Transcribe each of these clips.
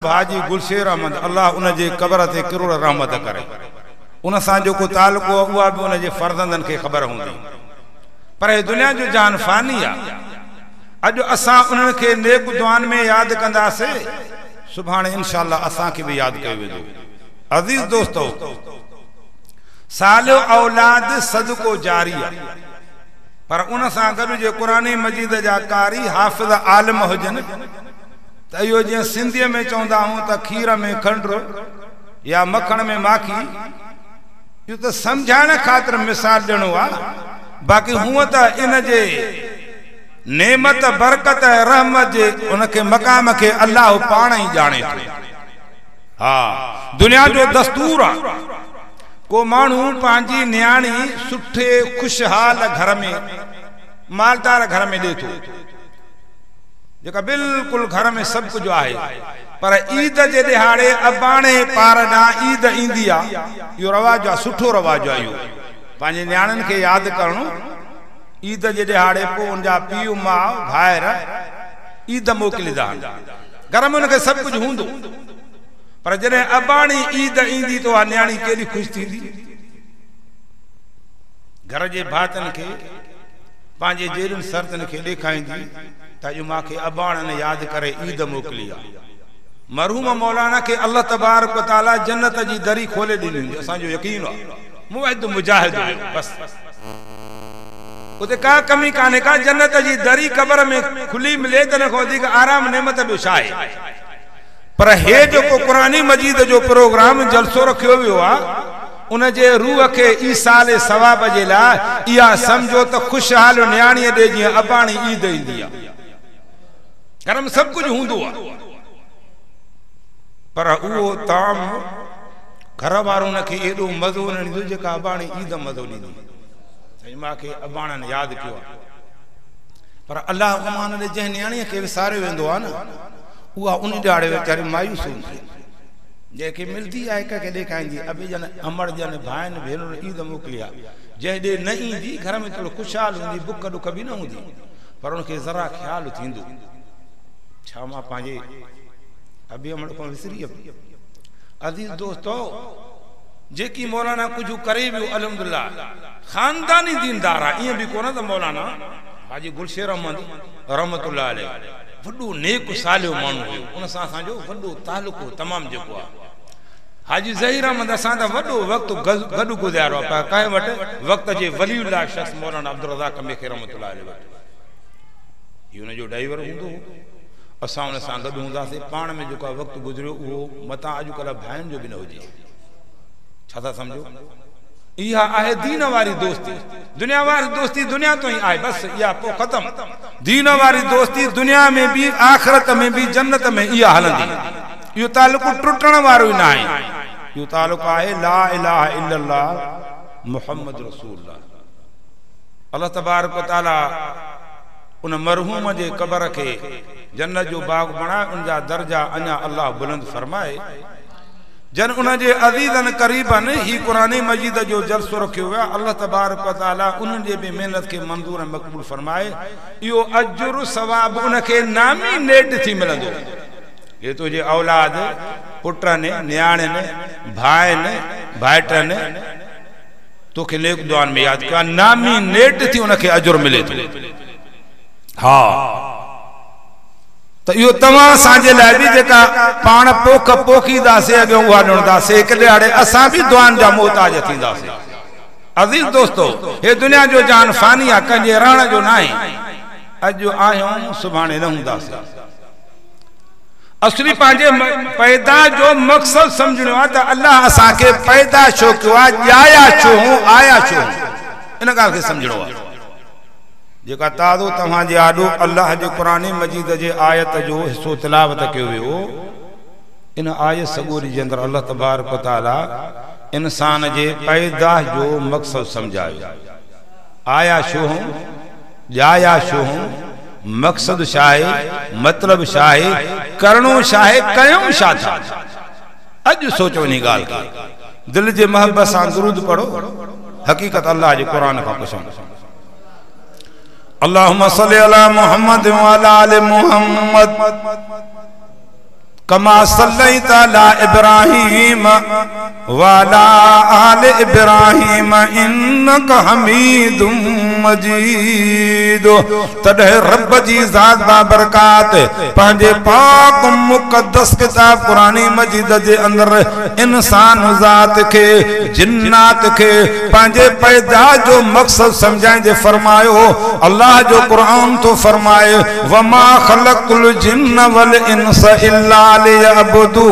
हाजी गुलशेर अहमद अल्लाह उनजे क़बर ते करोड़ रहमत करे। उन सां जेको तालुको आहे उहा बि उनजे फर्ज़ंदनि खे ख़बर हूंदी। पर हे दुनिया जो जान फ़ानी आहे। अॼु असां उन्हनि खे नेक दुआनि में यादि कंदासीं, सुभाणे इंशाअल्लाह असांखे बि यादि कयो वेंदो। अज़ीज़ दोस्तो, सालो औलाद सदको जारी आहे, पर उन सां गॾु जे क़ुरान मजीद जा कारी हाफ़िज़ आलिम हुजनि त इहो जीअं सिंधीअ में चवंदा आहियूं त खीर में खंडु या मखण में माखी, इहो त सम्झाइण ख़ातिर मिसाल ॾियणो आहे। बाक़ी हूअं त इन जे नेमत बरकत ऐं रहमत जे उनखे मक़ाम खे अलाह पाण ई ॼाणे थो। हा, दुनिया जो दस्तूर आहे, को माण्हू पंहिंजी नियाणी सुठे ख़ुशहाल घर में, मालदार घर में ॾिए थो, जेका बिल्कुलु घर में सभु कुझु आहे, पर ईद जे ॾिहाड़े अबाणे पार ॾांहुं ईद ईंदी आहे। इहो रवाजु आहे, सुठो रवाजु आहे इहो, पंहिंजे नियाणियुनि खे यादि करणु। ईद जे ॾिहाड़े पोइ उनजा पीउ माउ भाइर ईद मोकिलींदा आहिनि, घर में उनखे सभु कुझु हूंदो, पर जॾहिं अबाणी ईद ईंदी त उहा नियाणी केॾी ख़ुशि थींदी। घर जे भातनि खे पंहिंजे जहिड़ियुनि शर्तनि खे ॾेखारींदी त अॼु मूंखे अबाणनि यादि करे ईद मोकिली आहे। मरहूम मौलाना खे अलाह तबारक ताला जन्नत जी दरी खोले ॾिनी हूंदी, असांजो यकीन आहे। मुवहिद मुजाहिद हुयो, बसि उते का कमी कान्हे का। जन्नत जी दरी क़बर में खुली मिले त खां वधीक आराम नेमत ॿियो छा आहे। पर हे जेको क़ुरानी मजीद जो प्रोग्राम जलसो रखियो वियो आहे, उनजे रूह खे ईसाल सवाब जे लाइ इहा सम्झो त ख़ुशहाल नियाणीअ ॾे जीअं अबाणी ईद ईंदी आहे। घर में सभु कुझु हूंदो आहे, पर उहो ताम घर वारो उनखे एॾो मज़ो न ॾींदो जेका अबाणी ईद मज़ो ॾींदी। मूंखे अबाणनि यादि कयो आहे, पर अलाह अमान ॾे जंहिं नियाणीअ खे विसारियो वेंदो आहे न, उहा उन ॾिहाड़े वीचारी मायूस हूंदी, जंहिंखे मिलंदी आहे कंहिंखे ॾेखारींदी। अबे जन अमड़ जन भाइनि भेनरुनि ईद मोकिली आहे, जंहिं ॾे न ईंदी घर में थोरो ख़ुशहाल हूंदी, बुक ॾुख बि न हूंदी, पर उनखे ज़रा ख़्यालु थींदो, छा मां पंहिंजे अबे अमड़ खां विसरी वियुमि। अज़ीज़ दोस्तो, जेकी मौलाना कुझु करे वियो अल्हम्दुलिल्लाह, ख़ानदानी दीनदार आहे, ईअं बि कोन त मौलाना हाजी गुलशेर अहमद रहमतुल्लाह अलैह वॾो नेक सालियो माण्हू हुयो, उन सां असांजो वॾो तालुको तमामु जेको आहे। हाजी ज़हीर अहमद असां त वॾो वक़्तु गॾु गुज़ारियो आहे, पर कंहिं वटि वक़्त जे वलीउल्लाह शख़्स मौलाना अब्दुल रज़ाक मेखे रहमतुल्लाह अलैह वटि, इहो हुनजो ड्राइवर हूंदो हो, असां उन सां गॾु हूंदासीं। पाण में जेको वक़्तु गुज़रियो उहो मतां अॼुकल्ह भाइनि जो बि न हुजे। छा था सम्झो? इहा आहे दीन वारी दोस्ती। दुनिया वारी दोस्ती दुनिया तो ही आहे, बसि इहा पोइ ख़तमु। दीन वारी दोस्ती दुनिया में बि, आख़िरत में बि, जन्नत में इहा हलंदी। इहो तालुकु टुटण वारो ई न आहे। इहो तालुकु आहे ला इलाहा इल्लल्लाह मुहम्मद रसूलुल्लाह। अलाह तबारक व तआला उन मरहूम जे क़बर खे जन्नत जो बाग़ बणाए, उनजा दर्जा अञा अलाह बुलंद फरमाए। जन उनजे अज़ीज़नि क़रीबनि ही क़ुरान मजीद जो जलसो रखियो वियो आहे, अलाह तबारक व तआला उन्हनि जे बि महिनत खे मंज़ूर ऐं मक़बूल फरमाए। इहो अजुर सवाब उनखे नामी नेट थी मिलंदो। हे तुंहिंजे औलाद पुटनि नियाणियुनि भाइनि भाइटनि तोखे नेक दुआनि में यादि कयो आहे, नामी नेट थी उनखे अजुर मिले थो। हा, त इहो तव्हां असांजे लाइ बि जेका पाण पोख पोखींदासीं, अॻियां उहा ॾियणंदासीं, हिकु ॾिहाड़े असां बि दुआनि जा मोहताज थींदासीं। अज़ीज़ दोस्तो, हे दुनिया जो जान फ़ानी आहे, कंहिंजे रहण जो न आहे। अॼु आहियूं, सुभाणे न हूंदासीं। असली पंहिंजे पैदा जो मक़सदु सम्झणो आहे त अलाह असांखे पैदा छो कयो आहे, ॼाया छो हूँ, आया छो हूँ, इन ॻाल्हि खे सम्झणो आहे। जेका ताज़ो तव्हांजे आॾो अलाह जे क़ुरान मजीद जे आयत जो हिसो तिलावत कयो वियो, इन आयत सॻोरी जे अंदरि अलाह तबारक व तआला इंसान जे पैदा जो मक़सदु सम्झायो। आया छो हूँ, ॼाया छो हूँ, मक़सदु छा आहे, मतिलबु छा आहे, करणो छा आहे, कयूं छा था। अॼु सोचो इन ॻाल्हि खे, दिलि जे मोहबत सां दुरूद पढ़ो, हक़ीक़त अलाह जे क़ुरान खां पुछूं। अल्लाहुम्मा सल्ली अला मुहम्मद व अला आले मुहम्मद। कमा सल्लैत अला इब्राहीम वाला आल इब्राहीम इन्नक हमीदुम मजीद। तॾहिं रब जी ज़ात बाबरकात पंहिंजे पाक मुक़द्दस किताब कुरानी मजीद जे अंदरि इंसान ज़ात खे जिन्नात खे पंहिंजे पैदा जो मक़सदु सम्झाईंदे फरमायो। अल्लाह जो कुरान थो फरमाए वमा खलक़तुल जिन्न वल इंस इल्ला लियअबुदून।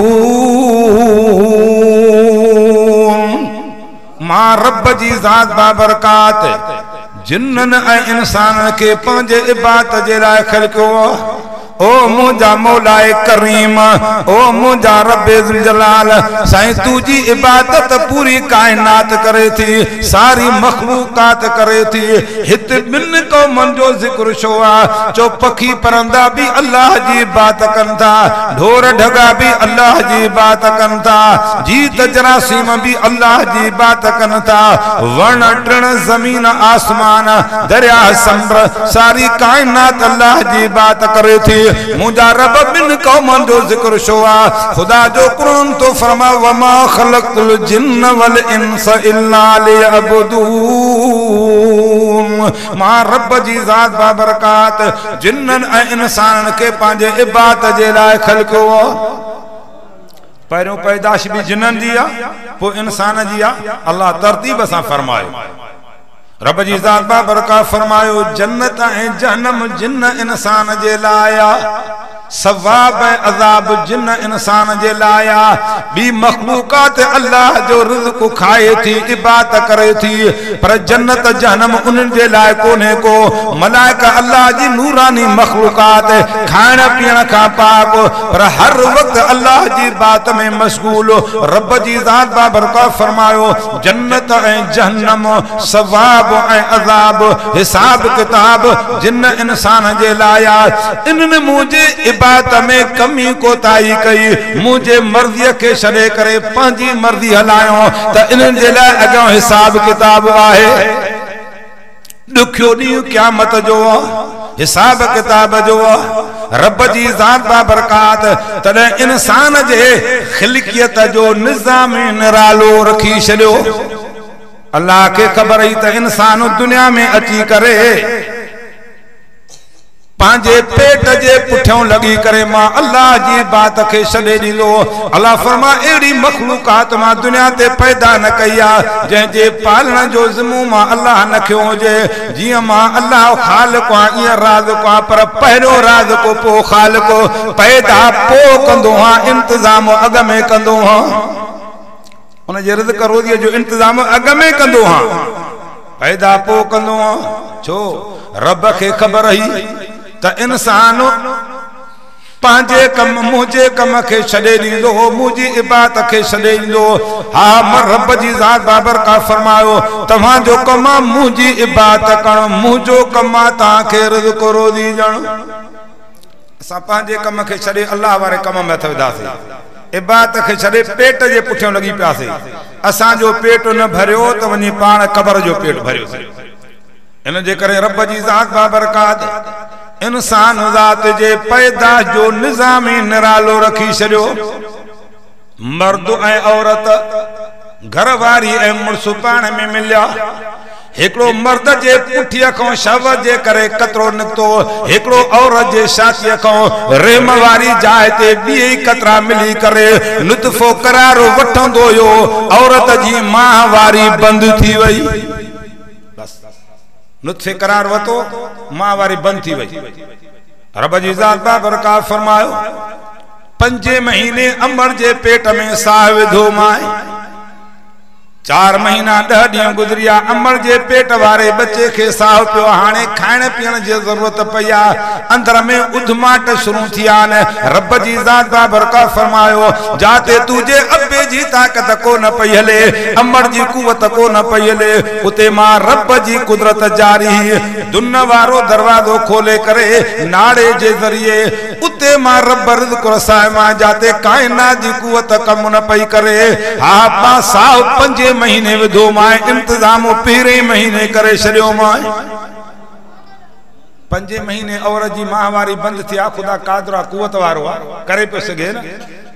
मां रब जी ज़ात बाबरकात जिन्ननि ऐं इंसाननि खे पंहिंजे इबादत जे लाइ ख़लकियो। ओ मुंहिंजा मौलाए करीम, ओ मुंहिंजा रब ज़ुल-जलाल, साईं तुंहिंजी इबादत पूरी काइनात करे थी, सारी मखलूकात करे थी। हिते ॿिनि क़ौमनि जो ज़िक्र छो आहे? चो पखी परंदा बि अल्लाह जी इबादत कनि था, ढोर ढगा बि अल्लाह जी इबादत कनि था, जीत जरासीम बि अल्लाह जी इबादत कनि था, वण टण ज़मीन आसमान दरिया समुंड सारी काइनात अल्लाह जी इबादत करे थी। मुंहिंजा रब ॿिनि क़ौमनि जो ज़िक्र छो आहे? ख़ुदा जो क़ुरान थो फरमाए वमा खलक़तुल जिन्न वल इंस इल्ला लियअबुदून। मां रब जी ज़ात बाबरकात जिन्ननि ऐं इंसाननि खे पंहिंजे इबादत जे लाइ ख़लकियो। पहिरियों पैदाइश बि जिन्ननि जी आहे, पोइ इंसान जी आहे। अल्लाह तरतीब सां फरमायो। रब जी ज़ात बाबरकात फरमायो जन्नत ऐं जहनम जिन इंसान जे लाइ आहे, सवाब ऐं अज़ाब जिन इंसान जे लाइ आहे। ॿी मखलूकात अल्लाह जो रिज़्क खाए थी, इबादत करे थी, पर जन्नत जहनम उन्हनि जे लाइ कोन्हे को। मलाइक अल्लाह जी नूरानी मखलूकात खाइण पीअण खां पाक, पर हर वक़्तु अल्लाह जी बात में मशगूल। रब जी ज़ात बाबरकात फरमायो जन्नत ऐं जहनम सवाब ऐं अज़ाब हिसाब किताब जिन इंसान जे लाइ आहे। इन्हनि मुंहिंजे इबादत में कमी कोताही कई, मुंहिंजे मर्ज़ीअ खे छॾे करे पंहिंजी मर्ज़ी हलायो त इन्हनि जे लाइ अॻियां हिसाब किताब आहे। ॾुखियो ॾींहुं क़यामत जो, हिसाब किताब जो। रब जी ज़ात बाबरकात तॾहिं इंसान जे ख़िलकियत जो निज़ाम निरालो रखी छॾियो। अल्लाह खे ख़बर हुई त इंसान दुनिया में अची करे पंहिंजे पेट जे पुठियां लॻी करे मां अल्लाह जी बात खे छॾे ॾींदो। अल्लाह फरमा अहिड़ी मखलूकात मां दुनिया ते पैदा न कई आहे जंहिंजे पालण जो ज़िमो मां अल्लाह न खयो हुजे। जीअं मां अल्लाह ख़ालिक़ आहियां ईअं राज़िक़ आहियां, पर पहिरियों राज़िक़ पोइ ख़ालिक़, पैदा पोइ कंदो आहियां, इंतज़ाम अॻु में कंदो आहियां, उनजे रिज़्क रोज़ीअ जो इंतज़ाम अॻु में कंदो आहियां, पैदा पोइ कंदो आहियां। छो रब खे ख़बर हुई त इंसान पंहिंजे कम मुंहिंजे कम खे छॾे ॾींदो, मुंहिंजी इबादत खे छॾे ॾींदो। हा मां रब जी ज़ात बाबरकात फरमायो तव्हांजो कमु आहे मुंहिंजी इबादत करणु, मुंहिंजो कमु आहे तव्हांखे रिज़्क रोज़ी ॾियणु। असां पंहिंजे कम खे छॾे अल्लाह वारे कम में हथ विधासीं, इबादत खे छॾे पेट जे पुठियां लॻी पियासीं। असांजो पेट न भरियो त वञी पाण क़बर जो पेट भरियोसीं। इन जे करे रब जी ज़ात बाबरकात इंसान ज़ात जे पैदाइश जो निज़ाम ई निरालो रखी छॾियो। मर्द ऐं औरत घरवारी ऐं मुड़ुस पाण में मिलिया। हिकिड़ो मर्द जे पुठीअ खां शव जे करे कतरो निकितो, हिकिड़ो औरत जे छातीअ खां रेम वारी जाइ ते ॿिए कतरा मिली करे नुतफ़ो करारो वठंदो हुयो। औरत जी माहवारी बंदि थी वई, बसि नुतफ़े करार वरितो, माहवारी बंदि थी वई। रब जी ज़ात बाबरकात फरमायो पंजे महीने अमर जे पेट में साह विधो माए, 4 महीना 10 ॾींहं गुज़रिया, अमर जे पेट वारे बच्चे खे साह पियो। हाणे खाइण पीअण जी ज़रूरत पई आहे, अंदर में उधमाट शुरू थिया आहिनि। रब जी ज़ात बाबरकात फरमायो जाते तुंहिंजे अबे जी ताक़त कोन पई हले, अमर जी कुवत कोन पई हले, उते मां रब जी कुदरत जारी हुई। दुन वारो दरवाज़ो खोले करे नाड़े जे ज़रिए उते मां रब रिज़्क रसाए मां, जाते काइनात जी कुवत कमु न पई करे। हा मां साह 5 महीने विधो माए, इंतज़ाम पहिरें महीने करे छॾियो माए। पंजे महीने औरत जी माहवारी बंद थी आहे, ख़ुदा क़ादिर आहे, कुवत वारो आहे, करे पियो सघे न।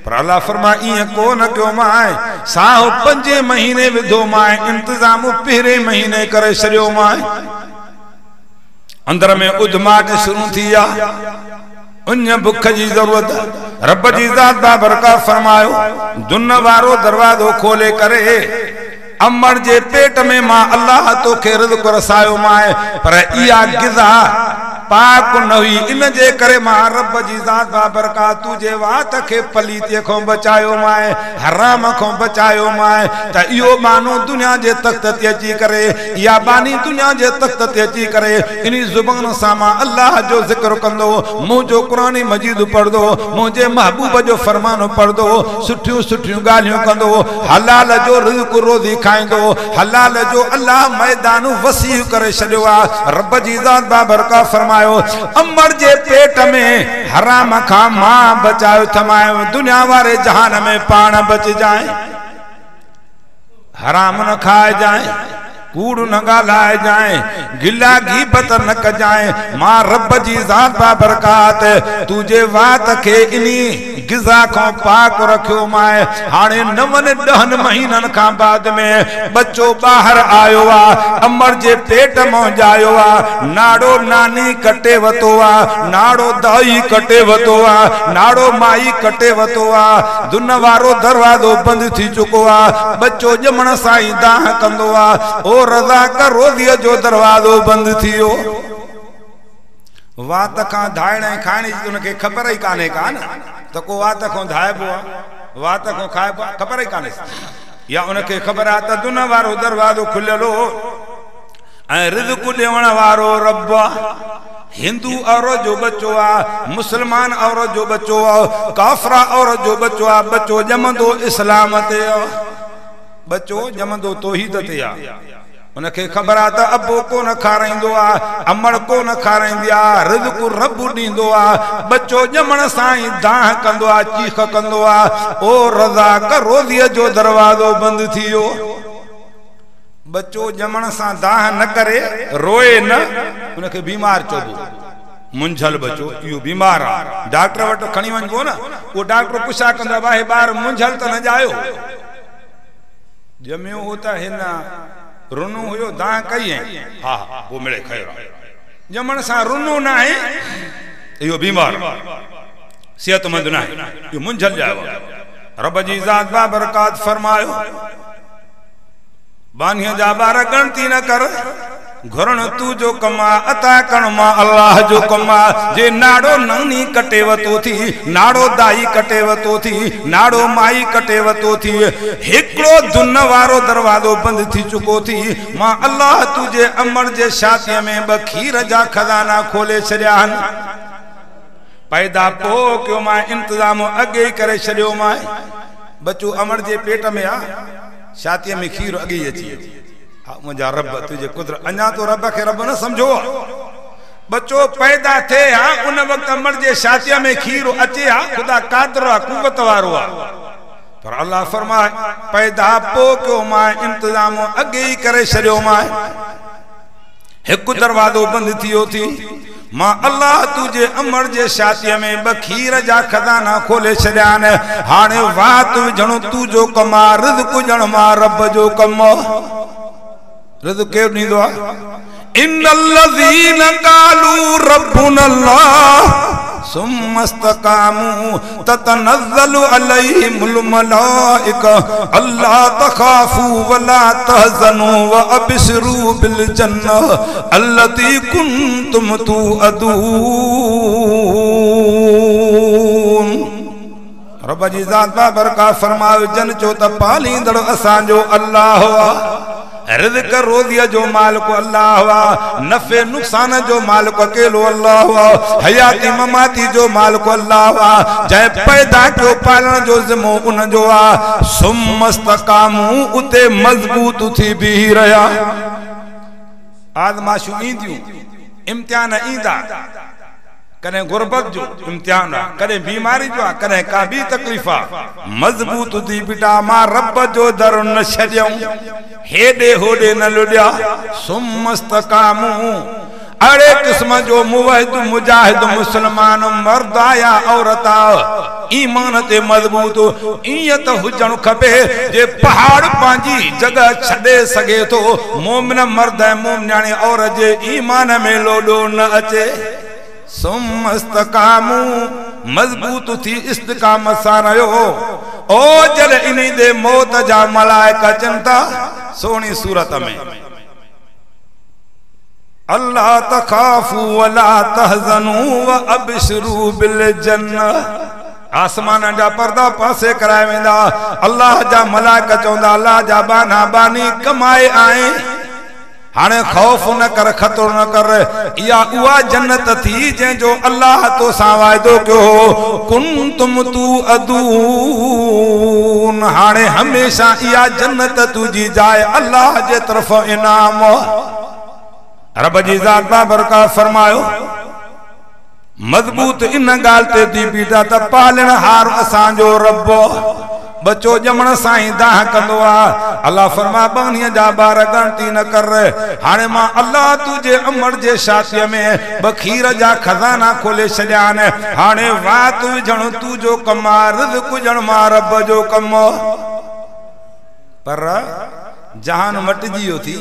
पर अल्लाह फरमा ईअं कोन कयो माए, साहो पंजे महीने विधो माए, इंतज़ाम पहिरें महीने करे छॾियो माए। अंदर में उधमाट शुरू थी विया, उन भुख जी ज़रूरत। रब जी ज़ात बाबरकत फरमायो दुन वारो दरवाज़ो खोले करे अमर जे पेट में मां अल्लाह तोखे रिज़्क रसायो माए, पर इहा ग़िज़ा पाक न हुई, इन जे करे मां रब जी ज़ात बाबरकत तुझे वात खे पलीतीअ खां बचायो माए, हराम खां बचायो माए। त इहो मानो दुनिया जे तख़्त ते अची करे, इहा बानी दुनिया जे तख़्त ते अची करे इन ज़ुबान सां मां अल्लाह जो ज़िक्र कंदो, मुंहिंजो क़ुरान मजीद पढ़ंदो, मुंहिंजे महबूब जो फरमान पढ़ंदो, सुठियूं सुठियूं ॻाल्हियूं कंदो, हलाल जो रिज़्क रोज़ी खाईंदो, हलाल जो अल्लाह मैदान वसी करे छॾियो आहे। रब जी ज़ात बाबरकत फरमायो अमर जे पेट में हराम खां मां बचायो थमायो, दुनिया वारे जहान में पाण बच जाए, हराम न खाए जाए, कूड़ न ॻाल्हाए जाए, गिला ग़ीबत न कजाए। मां रब जी ज़ात बाबरकत तुंहिंजे वात खे इन्ही ग़िज़ा खां पाक रखियो माए। हाणे 9 ॾहनि महीननि खां बाद में बच्चो ॿाहिरि आयो आहे, अमर जे पेट मां ॼायो आहे, नाड़ो नानी कटे वरितो आहे, नाड़ो दाई कटे वरितो आहे, नाड़ो माई कटे वरितो आहे, दुन वारो दरवाज़ो बंदि थी चुको आहे, बच्चो ॼमण सां ई दाह कंदो आहे। ओ रज़ा कर रोज़ीअ जो दरवाज़ो बंदि थी वियो। वात खां धाइण ऐं खाइण जी हुनखे ख़बर ई कान्हे का न, त को वात खां धाइबो आहे, वात खां खाइबो आहे, ख़बर ई कान्हे। या उनखे ख़बर आहे त दुन वारो दरवाज़ो खुलियल हो ऐं रिज़्क ॾियण वारो रब आहे। हिंदू औरत जो बच्चो आहे, मुसलमान औरत जो बच्चो आहे, काफ़रा औरत जो बच्चो आहे, बच्चो ॼमंदो इस्लाम ते आहे, बच्चो ॼमंदो तौहीद ते आहे। उनखे ख़बर आहे त अबो कोन खाराईंदो आहे, अमड़ कोन खाराईंदी आहे, रिज़्क रब ॾींदो आहे। बच्चो ॼमण सां ई दाह कंदो आहे, चीख कंदो आहे। ओ रज़ा कर रोज़ीअ जो दरवाज़ो बंदि थी वियो। बच्चो ॼमण सां दाह न करे, रोए न, उनखे बीमार चइबो, मुंझल बच्चो इहो बीमार आहे। डॉक्टर वटि खणी वञिबो न, उहो डॉक्टर पुछा कंदो आहे, भाई ॿार मुंझल त न ॼायो, ॼमियो हो त हिन रुनो हुयो, दाह कई है, हा हा पोइ मिड़े खयो। ॼमण सां रुनो न आहे, इहो बीमार सिहतमंद न आहे, इहो मुंझल ॼायो आहे। रब जी ज़ात बाबरकत फरमायो बानीअ जा ॿार ॻणती न कर, घुरण तू जो कमु आहे, अता करणु मां अल्लाह जो कमु आहे। जे नाड़ो नानी कटे वरितो थी, नाड़ो दाई कटे वरितो थी, नाड़ो माई कटे वरितो थी, हिकिड़ो दुन वारो दरवाज़ो बंदि थी चुको थी। मां अल्लाह तुंहिंजे अमर जे छातीअ में ॿ खीर जा खज़ाना खोले छॾिया आहिनि। पैदा पोइ कयो मां, इंतज़ाम अॻे ई करे छॾियो मां। बच्चो अमर जे पेट में आहे, छातीअ में खीर अॻे ई अची वियो। हा मुंहिंजा रब तुंहिंजे कुदरत, अञा तो रब खे रब न सम्झो। बच्चो पैदा थिए हा उन वक़्तु अमर जे छातीअ में खीर अचे हा, ख़ुदा क़ादिर आहे, कुवत वारो आहे। पर अल्लाह फरमाए पैदा पोइ कयो मां, इंतज़ाम अॻे ई करे छॾियो मां। हिकु दरवाज़ो बंदि थी वियो थी, मां अल्लाह तुंहिंजे अमर जे छातीअ में ॿ खीर जा खज़ाना खोले छॾिया आहिनि। हाणे वात विझणु तुंहिंजो कमु आहे, रिज़्क ॾियणु मां रब जो कमु आहे। रिज़्क केरु ॾींदो आहे? इन्नल्लज़ीन क़ालू रब्बुना अल्लाह सुम्मा इस्तक़ामू ततनज़्ज़लु अलैहिमुल मलाइका अल्ला तख़ाफ़ू वला तहज़नू व अबशिरू बिल जन्नह अल्लती कुंतुम तुअदून। रब जी ज़ात बाबरकत फरमायो जन चो त पालींदड़ असांजो अल्लाह आहे, रिज़्क रोज़ीअ जो मालिक अल्लाह आहे, नफ़े नुक़सान जो मालिक अकेलो अल्लाह आहे, हयाती ममाती जो मालिक अल्लाह आहे, जंहिं पैदा कयो पालण जो ज़िमो उनजो आहे। सुम्मस्तकामू उते मज़बूत थी बीही रहिया। आज़माशूं ईंदियूं, इम्तिहान ईंदा, कॾहिं गुरबत जो इम्तिहान आहे, कॾहिं बीमारी जो आहे, कॾहिं का ॿी तकलीफ़ आहे। मज़बूत थी बीठा, मां रब जो दर न छॾियऊं, हेॾे होॾे न लुॾिया। सुम्मस्तकामू अहिड़े क़िस्म जो मुवहिद मुजाहिद मुसलमान मर्द या औरत ईमान ते मज़बूत ईअं त हुजणु खपे जे पहाड़ पंहिंजी जॻह छॾे सघे थो। मोमिन मर्द ऐं मोमिनाणी औरत जे ईमान में लोॾो न अचे। सुमस्तकामू मज़बूत थी इस्तिकामत सां रहियो। ओ जॾहिं इन ते मौत जा मलाइक अचनि था सोहणी सूरत में, अल्लाह तखाफू वला तहज़नू व अबशिरू बिल जन्नह। आसमान जा पर्दा पासे कराए वेंदा, अल्लाह जा मलाइक चवंदा अल्लाह जा बाना बानी कमाए आए, हाणे ख़ौफ़ न कर, ख़तरो न कर। इहा उहा जन्नत थी जंहिंजो अल्लाह तोसां वाइदो कयो हो, कुंतुम तू अदून। हाणे हमेशा इहा जन्नत तुंहिंजी जाइ अल्लाह जे तरफ़ इनाम। रब जी ज़ात बाबरकत फरमायो मज़बूत इन ॻाल्हि ते थी बीठा त पालणहार असांजो रब बच्चो ॼमण सां ई दाह कंदो आहे। अल्लाह फरमा ॿानीअ जा ॿार ॻणती न कर, हाणे मां अल्लाह तुंहिंजे अमड़ जे छातीअ में ॿ खीर जा ख़ज़ाना खोले छॾिया आहिनि। हाणे वात विझणु तुंहिंजो कमु आहे, रिज़्क विझणु मां रब जो कमु। पर जहान मटिजी वियो थी,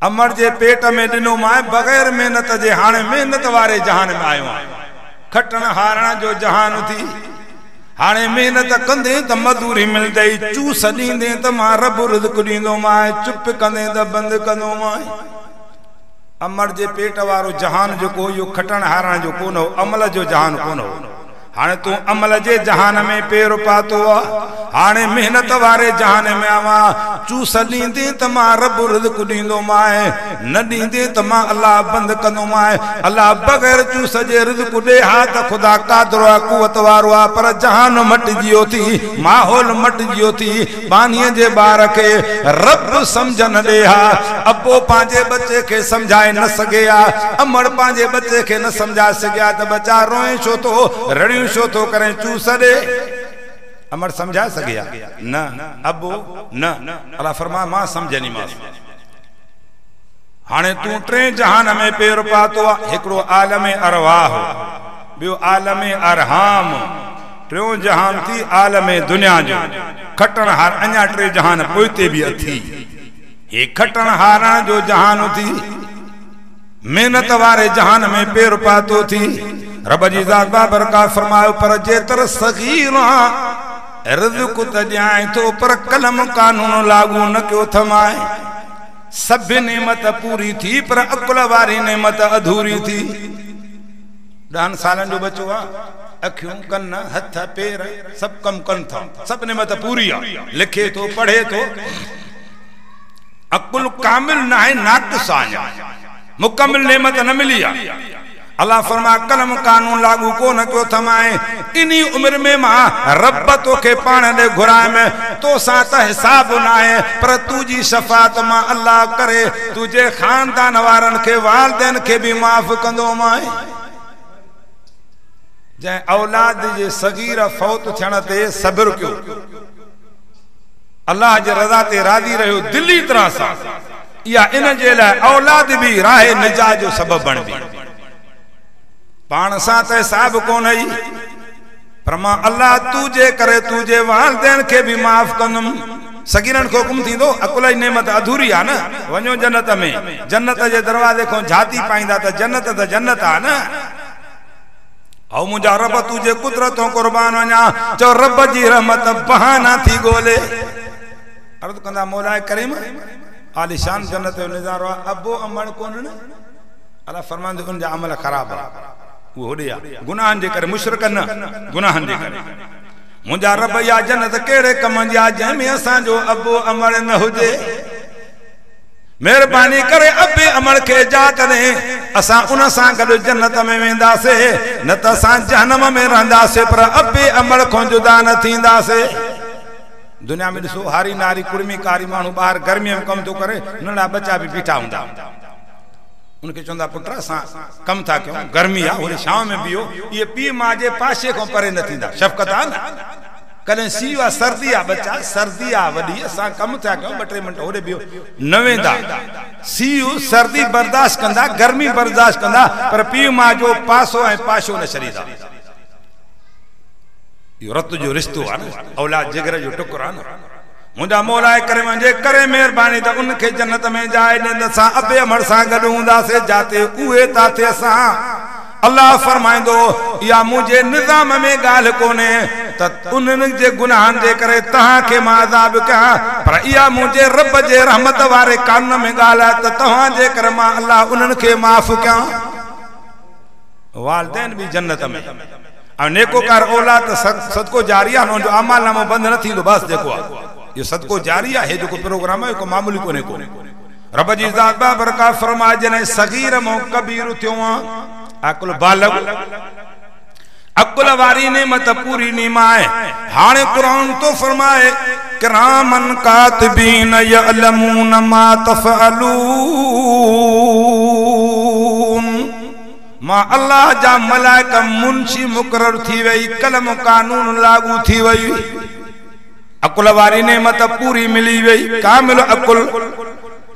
अमर जे पेट में ॾिनो मां बग़ैर महिनत जे, हाणे महिनत वारे जहान में आयो आहियां। खटण हारण जो जहान थी, हाणे महिनत कंदे त मज़दूरी मिलंदई, चूस ॾींदे त मां रब रिज़्क ॾींदोमांइ, चुप कंदे त बंदि कंदोमांइ। अमर जे पेट वारो जहान जेको इहो खटण हारण जो कोन हो, अमल जो जहान कोन हो। हाणे तूं अमल जे जहान में पेर पातो आहे, हाणे महिनत वारे जहान में आवां। चूस ॾींदे त मां रब रिज़्क ॾींदोमांइ, न ॾींदे त मां अल्लाह बंदि कंदोमांइ। अल्लाह बग़ैर चूस जे रिज़्क ॾे हा त ख़ुदा क़ादिर आहे, कुवत वारो आहे, पर जहान मटिजी वियो थी, माहौल मटिजी वियो थी। बानीअ जे ॿार खे रब सम्झ न ॾे हा, अबो पंहिंजे बच्चे खे सम्झाए न सघे हा, अमड़ पंहिंजे बच्चे खे न सम्झाए सघिया त बच्चा रोए छो थो, रड़ियूं छो थो करे, चूस ॾे। अमर सम्झाए सघिया न, अबो न। अल्लाह फरमा मां सम्झंदीमांसि। हाणे तूं टे जहान में पेर पातो आहे, हिकिड़ो आलम अरवाह, ॿियो आलम अरहाम, टियों जहान थी आलम दुनिया जो। खटण हार अञा टे जहान पोइते बि अथी। हे खटण हारण जो जहान थी, महिनत वारे जहान में पेर पातो थी। रब जी ज़ात बाबरकत फरमायो पर जेतर सगीर रिज़्क त ॾियांइ थो, पर कलम कानून लागू न कयो अथमांइ। सभु नेमत पूरी थी, पर अकुल वारी नेमत अधूरी थी। 10 सालनि जो बच्चो आहे, अखियूं, कन, हथ, पेर सभु कमु कनि था, सभु नेमत पूरी आहे, लिखे थो, पढ़े थो, अकुल कामिल न आहे, नाक़िस आहे, मुकमिल नेमत न मिली आहे। अल्लाह फरमा कलम कानून लागू कोन कयो अथमांइ। इन्ही उमिरि में मां रब तोखे पाण ॾे घुरायमि, तोसां त हिसाब न आहे, पर तुंहिंजी शफ़ात मां अल्लाह करे तुंहिंजे ख़ानदान वारनि खे, वालदेन खे बि माफ़ कंदोमांइ। जंहिं औलाद जे सगीर फौत थियण ते सब्र कयो, अल्लाह जे रज़ा ते राज़ी रहियो दिली तरह सां, इहा इन जे लाइ औलाद बि राह निजात जो सबबु बणबी। पाण सां त हिसाब कोन ई, पर मां अल्लाह तुंहिंजे करे तुंहिंजे वालदेन खे बि माफ़ कंदुमि। सगीरनि खे हुकुम थींदो, अकुल जी नेमत अधूरी आहे न, वञो जन्नत में, जन्नत जे दरवाज़े खां झाती पाईंदा त जन्नत त जन्नत आहे न। ऐं मुंहिंजा रब तुंहिंजे कुदरत कुर्बान वञा, चओ रब जी रहमत बहाना थी ॻोल्हे। अर्ज़ कंदा मौलाए करीम आलिशान जन्नत जो नज़ारो आहे, अबो अमड़ कोन न। अल्लाह फरमाईंदो उन जा अमल ख़राब आहे, उहो होॾे आहे गुनाहनि जे करे, मुशरिक न, गुनाहनि जे करे। मुंहिंजा रब इहा जन्नत कहिड़े कम जी आहे जंहिंमें असांजो अबो अमड़ न हुजे। मेहरबानी करे अबे अमड़ खे इजाज़त ॾे, असां उन सां गॾु जन्नत में वेंदासीं, न त असां जहनम में रहंदासीं, पर अबे अमड़ खां जुदा न थींदासीं। दुनिया में ॾिसो हारी नारी कुड़मी कारी माण्हू ॿाहिरि गर्मीअ में कमु थो करे, नंढा बच्चा बि बीठा हूंदा, उनखे चवंदा पुट असां कमु था कयूं, गर्मी आहे, होॾे छांव में बीहो, इहे पीउ माउ जे पासे खां परे न थींदा, शफ़क़त आहे न। कॾहिं सीउ आहे, सर्दी आहे, बच्चा सर्दी आहे वॾी, असां कमु थिया कयूं, 2-3 मिंट होॾे बीहो न वेंदा। सीउ सर्दी बर्दाश्त कंदा, गर्मी बर्दाश्त कंदा, पर पीउ माउ जो पासो ऐं पाशो न छॾींदा। इहो रत जो रिश्तो आहे न, औलाद जिगर जो टुकड़ो आहे न। मुंहिंजा मौलाए करे मुंहिंजे करे महिरबानी त उनखे जन्नत में जाइ ॾींदा, असां अबे अमर सां गॾु हूंदासीं, जाते उहे ताथे असां। अल्लाह फरमाईंदो इहा मुंहिंजे निज़ाम में ॻाल्हि कोन्हे त उन्हनि जे गुनाहनि जे करे तव्हांखे मां अज़ाब कयां, पर इहा मुंहिंजे रब जे रहमत वारे कानून में ॻाल्हि आहे त तव्हांजे करे मां अल्लाह उन्हनि खे माफ़ कयां। वालदैन बि जन्नत में ऐं नेकोकार औलाद त सदको जारी आहे, हुनजो अमाल नामो बंदि न थींदो। बसि जेको आहे इहो सदको जारी आहे, हे जेको प्रोग्राम आहे को मामूली कोन्हे को। रब जी ज़ात बाबरकत फरमाए जॾहिं सगीर मां कबीर थियो आहे, अकुल बालग, अकुल वारी नेमत पूरी नीमाए। हाणे कुरान तो फरमाए किरामन कातिबीन यअलमून मा तफअलून। मां अल्लाह जा मलाइक मुंशी मुक़ररु थी वई, कलम कानून लागू थी वई, अकुल वारी नेमत पूरी मिली वई, कामिल अकुल।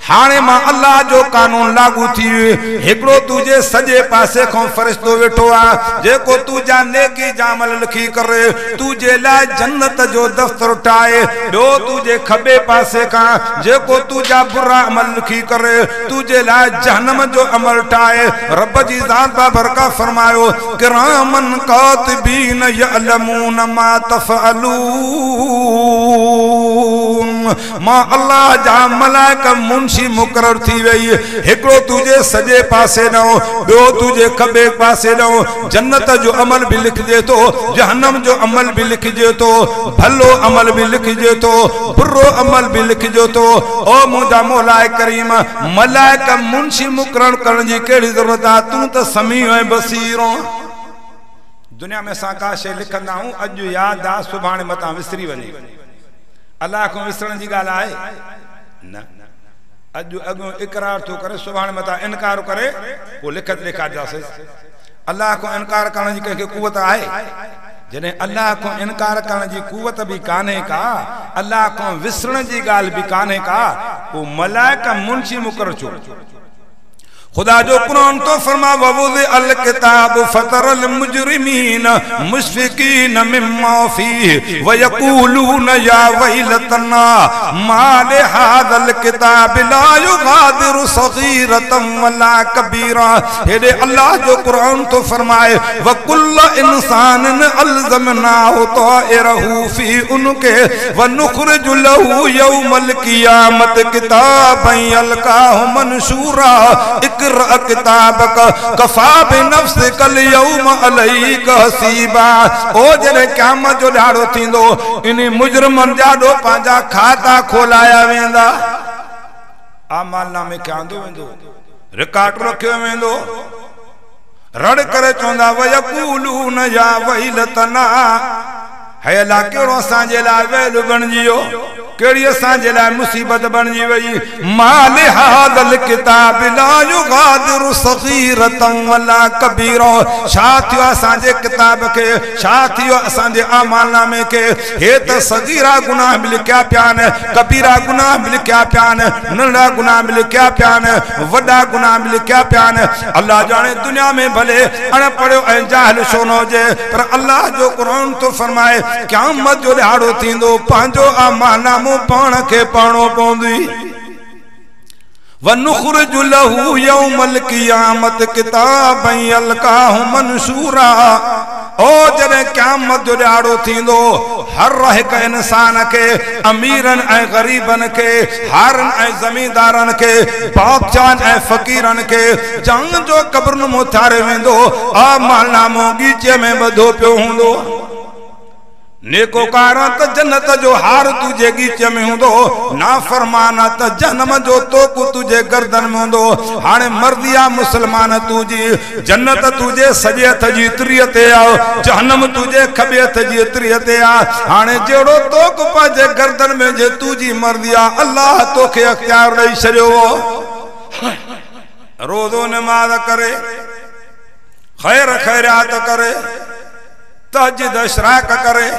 हाणे मां अल्लाह जो कानून लागू थी वियो। हिकिड़ो तुंहिंजे सॼे पासे खां फ़रिश्तो वेठो आहे, जेको तुंहिंजा नेकी जा अमल लिखी करे तुंहिंजे लाइ जन्नत जो दफ़्तर ठाहे। ॿियो तुंहिंजे खॿे पासे खां जेको तुंहिंजा बुरा अमल लिखी करे तुंहिंजे लाइ जहनम जो अमल ठाहे। रब जी ज़ात बाबरकत फरमायो किरामन कातिबीन यअलमून मा तफअलून। मां अल्लाह जा मलाइक मुंशी मुक़ररु थी वई, हिकिड़ो तुंहिंजे सॼे पासे ॾांहुं, ॿियो तुंहिंजे खॿे पासे ॾांहुं। जन्नत जो अमल बि लिखिजे थो, जहनम जो अमल बि लिखिजे थो, भलो अमल बि लिखिजे थो, बुरो अमल बि लिखिजे थो। ओ मुंहिंजा मौलाए करीम, मलाइक मुंशी मुक़ररु करण जी कहिड़ी ज़रूरत आहे? तूं त समी ऐं बसीर। दुनिया में असां का शइ लिखंदा आहियूं, अॼु यादि आहे, सुभाणे मतां विसरी वञे। अल्लाह खां विसरण जी ॻाल्हि आहे न। अॼु अॻियों इकरार थो करे, सुभाणे मतां इनकार करे, पोइ लिखत ॾेखारींदासीं। अल्लाह खां इनकार करण जी कंहिंखे कुवत आहे? जॾहिं अल्लाह खां इनकार करण जी कुवत बि कान्हे का, अल्लाह खां विसरण जी ॻाल्हि बि कान्हे का, पोइ मलाइक मुंशी मुक़ररु छो? खुदा जो कुरान तो फरमा ववुज़ अल किताब फतरल मुजरिमीन मुशफिकीन मिम्मा फीह व यकूलून या वैलतना मा लिहाज़ल किताब ला युगादिरु सगीरतन वला कबीरा। हेॾे अल्लाह जो कुरान तो फरमाए व कुल्ल इंसानिन अल्ज़मनाहु ताइरहु फी उनके व नुखरिजु लहू यौमल क़ियामत किताबन यल्काहु मंशूरा। इक़रा किताबक कफ़ा बिनफ्सिकल यौम अलैक हसीबा। ओ जॾहिं क़यामत जो ॾिहाड़ो थींदो, इन मुजरिमनि जा ॾो पंहिंजा खाता खोलाया वेंदा, आमाल नामे खे आंदो वेंदो, रिकॉर्ड रखियो वेंदो। रड़ करे चवंदा वयकूलून या वैलतना, हे अल्लाह कहिड़ो असांजे लाइ वैल बणिजी वियो, कहिड़ी असांजे लाइ मुसीबत बणिजी वई। मा लिहाज़ल किताब ला युगादिरु सगीरतन वला कबीरा। छा थियो असांजे किताब खे, छा थियो असांजे आमाल नामे खे? हे त सगीरा गुनाह बि लिखिया पिया आहिनि, कबीरा गुनाह बि लिखिया पिया आहिनि, नंढा गुनाह बि लिखिया पिया आहिनि, वॾा गुनाह बि लिखिया पिया आहिनि। अल्लाह ॼाणे दुनिया में भले अण पढ़ियो ऐं जाहिल छो न हुजे, पर अल्लाह जो कुरान थो फरमाए क़यामत जो ॾिहाड़ो थींदो, पंहिंजो आमाल नामो पाण खे पढ़णो पवंदी। वनुखरिजु लहू यौमल क़ियामत किताबन यल्काहु मंशूरा। ओ जॾहिं क़यामत जो ॾिहाड़ो थींदो, हर हिकु इंसान खे, अमीरनि ऐं ग़रीबनि खे, हारनि ऐं ज़मींदारनि खे, बादशाहनि ऐं फ़क़ीरनि खे, जंग जो क़ब्रुनि में उथारे वेंदो, आमाल नामो ॻीचे में ॿधो पियो हूंदो। नेकोकार त जन्नत जो हार तुझे ॻीचे में हूंदो, नाफरमान त जहनम जो तोक तुझे गर्दन में हूंदो। हाणे मर्ज़ी आहे मुसलमान तुंहिंजी, जन्नत तुझे सॼे हथ जी त्रीअ ते आहे, जहनम तुझे खॿे हथ जी त्रीअ ते आहे। हाणे जहिड़ो तोक पंहिंजे गर्दन में जे तुंहिंजी मर्ज़ी आहे, अल्लाह तोखे अख़्तियार ॾेई छॾियो। रोज़ो नमाज़ करे, ख़ैर ख़ैरात करे, तहज्जुद इशराक करे,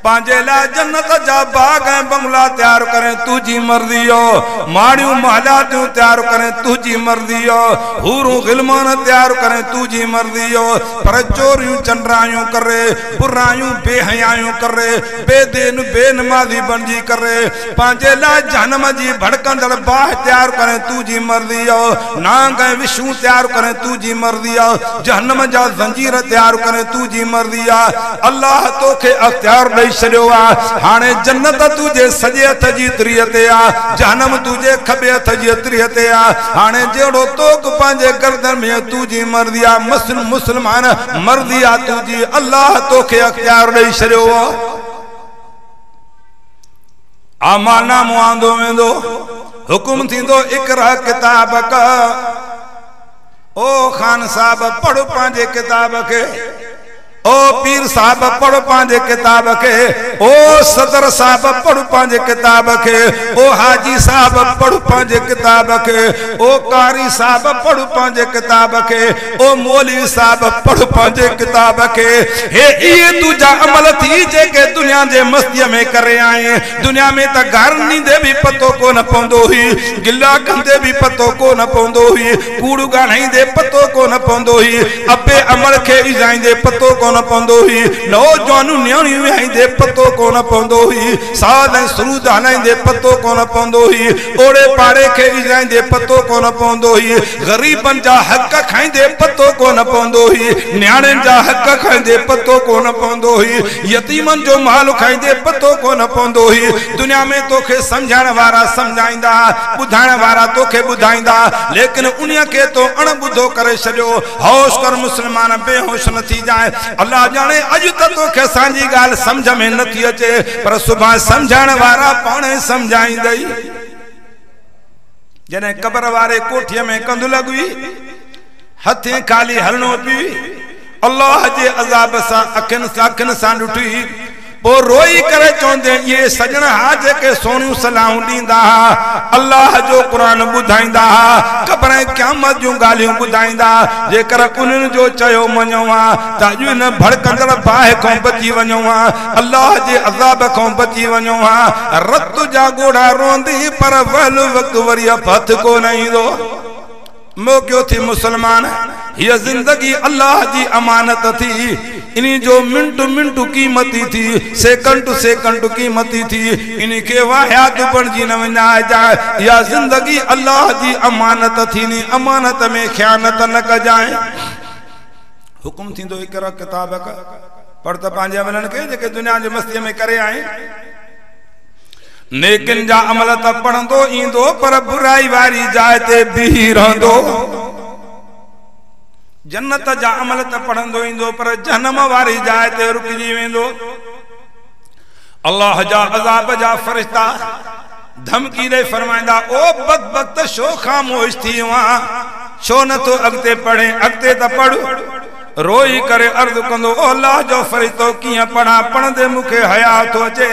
पंहिंजे लाइ जन्नत जा बाग ऐं बंगला तयारु करे तुंहिंजी मर्ज़ी हो, माड़ियूं महलातियूं तयारु करे तुंहिंजी मर्ज़ी हो, हूरूं गिलमान तयारु करे तुंहिंजी मर्ज़ी हो, पर चोरियूं चंडरायूं करे, बुरायूं बेहयायूं करे, बेदीन बेनमाज़ी बणिजी करे पंहिंजे लाइ जहनम जी भड़कंदड़ बाहि तयारु करे तुंहिंजी मर्ज़ी हो, नांग ऐं विशूं तयारु करे तुंहिंजी मर्ज़ी हो, जहनम जा ज़ंजीर तयारु करे तुंहिंजी मर्ज़ी आहे। अल्लाह तोखे अख़्तियार ॾेई छॾियो आहे। हाणे जन्नत तुंहिंजे सॼे हथ जी त्रीह ते आहे, जहनम तुंहिंजे खॿे हथ जी त्रीह ते आहे। हाणे जहिड़ो तोक पंहिंजे गर्दन में तुंहिंजी मर्ज़ी आहे, मुसलमान मर्ज़ी आहे तुंहिंजी, अल्लाह तोखे अख़्तियार ॾेई छॾियो आहे। आमानामो आंदो वेंदो, हुकुम थींदो इकरा किताब का, ओ खान साहब पढ़ पंहिंजे किताब खे, ओ पीर साहब पढ़ पंहिंजे किताब खे, ओ सदर साहब पढ़ पंहिंजे किताब खे, ओ हाजी साहब पढ़ पंहिंजे किताब खे, ओ कारी साहब पढ़ पंहिंजे किताब खे, ओ मौलवी साहब पढ़ पंहिंजे किताब खे। हे इहे तुंहिंजा अमल थी जेके दुनिया जे मस्तीअ में करे आए। दुनिया में त घर ॾींदे बि पतो कोन पवंदो हुई, गिला कंदे बि पतो कोन पवंदो हुई, कूड़ ॻाल्हाईंदे पतो कोन पवंदो हुई, अबे अमल खे इज़ाईंदे पतो कोन पवंदो हुई, नौजवान नियाणियूं विहाईंदे पतो कोन पवंदो हुई, साज़ ऐं सरूद हलाईंदे पतो कोन पवंदो हुई, ओड़े पाड़े खे इज़ाईंदे पतो कोन पवंदो हुई, ग़रीबनि जा हक़ खाईंदे पतो कोन पवंदो हुई, नियाणियुनि जा हक़ खाईंदे पतो कोन पवंदो हुई, यतीमनि जो माल खाईंदे पतो कोन पवंदो हुई। दुनिया में तोखे सम्झाइण वारा सम्झाईंदा, ॿुधाइण वारा तोखे ॿुधाईंदा, लेकिन उन खे तो अण ॿुधो करे छॾियो। होश कर मुसलमान, बेहोश न थी जाए। अल्लाह जाने अॼु त तोखे असांजी ॻाल्हि सम्झ में नथी अचे, पर सुभाणे सम्झाइण वारा पाण सम्झाईंदई। जॾहिं क़बर वारे कोठीअ में कंध लॻी, हथे खाली हलणो पई, अल्लाह जे अज़ाब सां अखियुनि सां ॾिठी, पोइ रोई करे चवंदे इहे सॼण हा जेके सोणियूं सलाहूं ॾींदा हा, अल्लाह जो क़ुर ॿुधाईंदा हा, क़बर ऐं क़यामत जूं ॻाल्हियूं ॿुधाईंदा, जेकर उन्हनि जो चयो मञो हा त अॼु हिन भड़कंदड़ बाहि खां बची वञो हा, अल्लाह जे अज़ाब खां बची वञो हा। रत जा ॻोढ़ा रोअंदी, पर वहल वक़्तु वरी हथु कोन ईंदो। मौक़ो थी मुसलमान, हीअ ज़िंदगी अल्लाह जी अमानत थी, इन जो मिंट मिंट क़ीमती थी, सेकंड सेकंड क़ीमती थी, इन खे वाहियात बणिजी न वञाइजांइ। इहा ज़िंदगी अल्लाह जी अमानत थी, नी अमानत में ख़यानत न कजांइ। हुकुम थींदो इकरा किताब का, पढ़ त पंहिंजे अमलनि खे जेके दुनिया जे मस्तीअ में करे आए। नेकिन जा अमल त पढ़ंदो ईंदो, पर बुराई वारी जाइ ते बीही रहंदो। जन्नत जा अमल त पढ़ंदो ईंदो, पर जहनम वारी जाइ ते रुकिजी वेंदो। अल्लाह जा अज़ाब जा फरिश्ता धमकी ॾेई फरमाईंदा, ओ बदबख्त छो ख़ामोश थी वियो आहीं, छो नथो अॻिते पढ़े, अॻिते त पढ़। रोई करे अर्ज़ कंदो, ओ अल्लाह जो फरिश्तो कीअं पढ़ां, पढ़ंदे मूंखे हया थो अचे,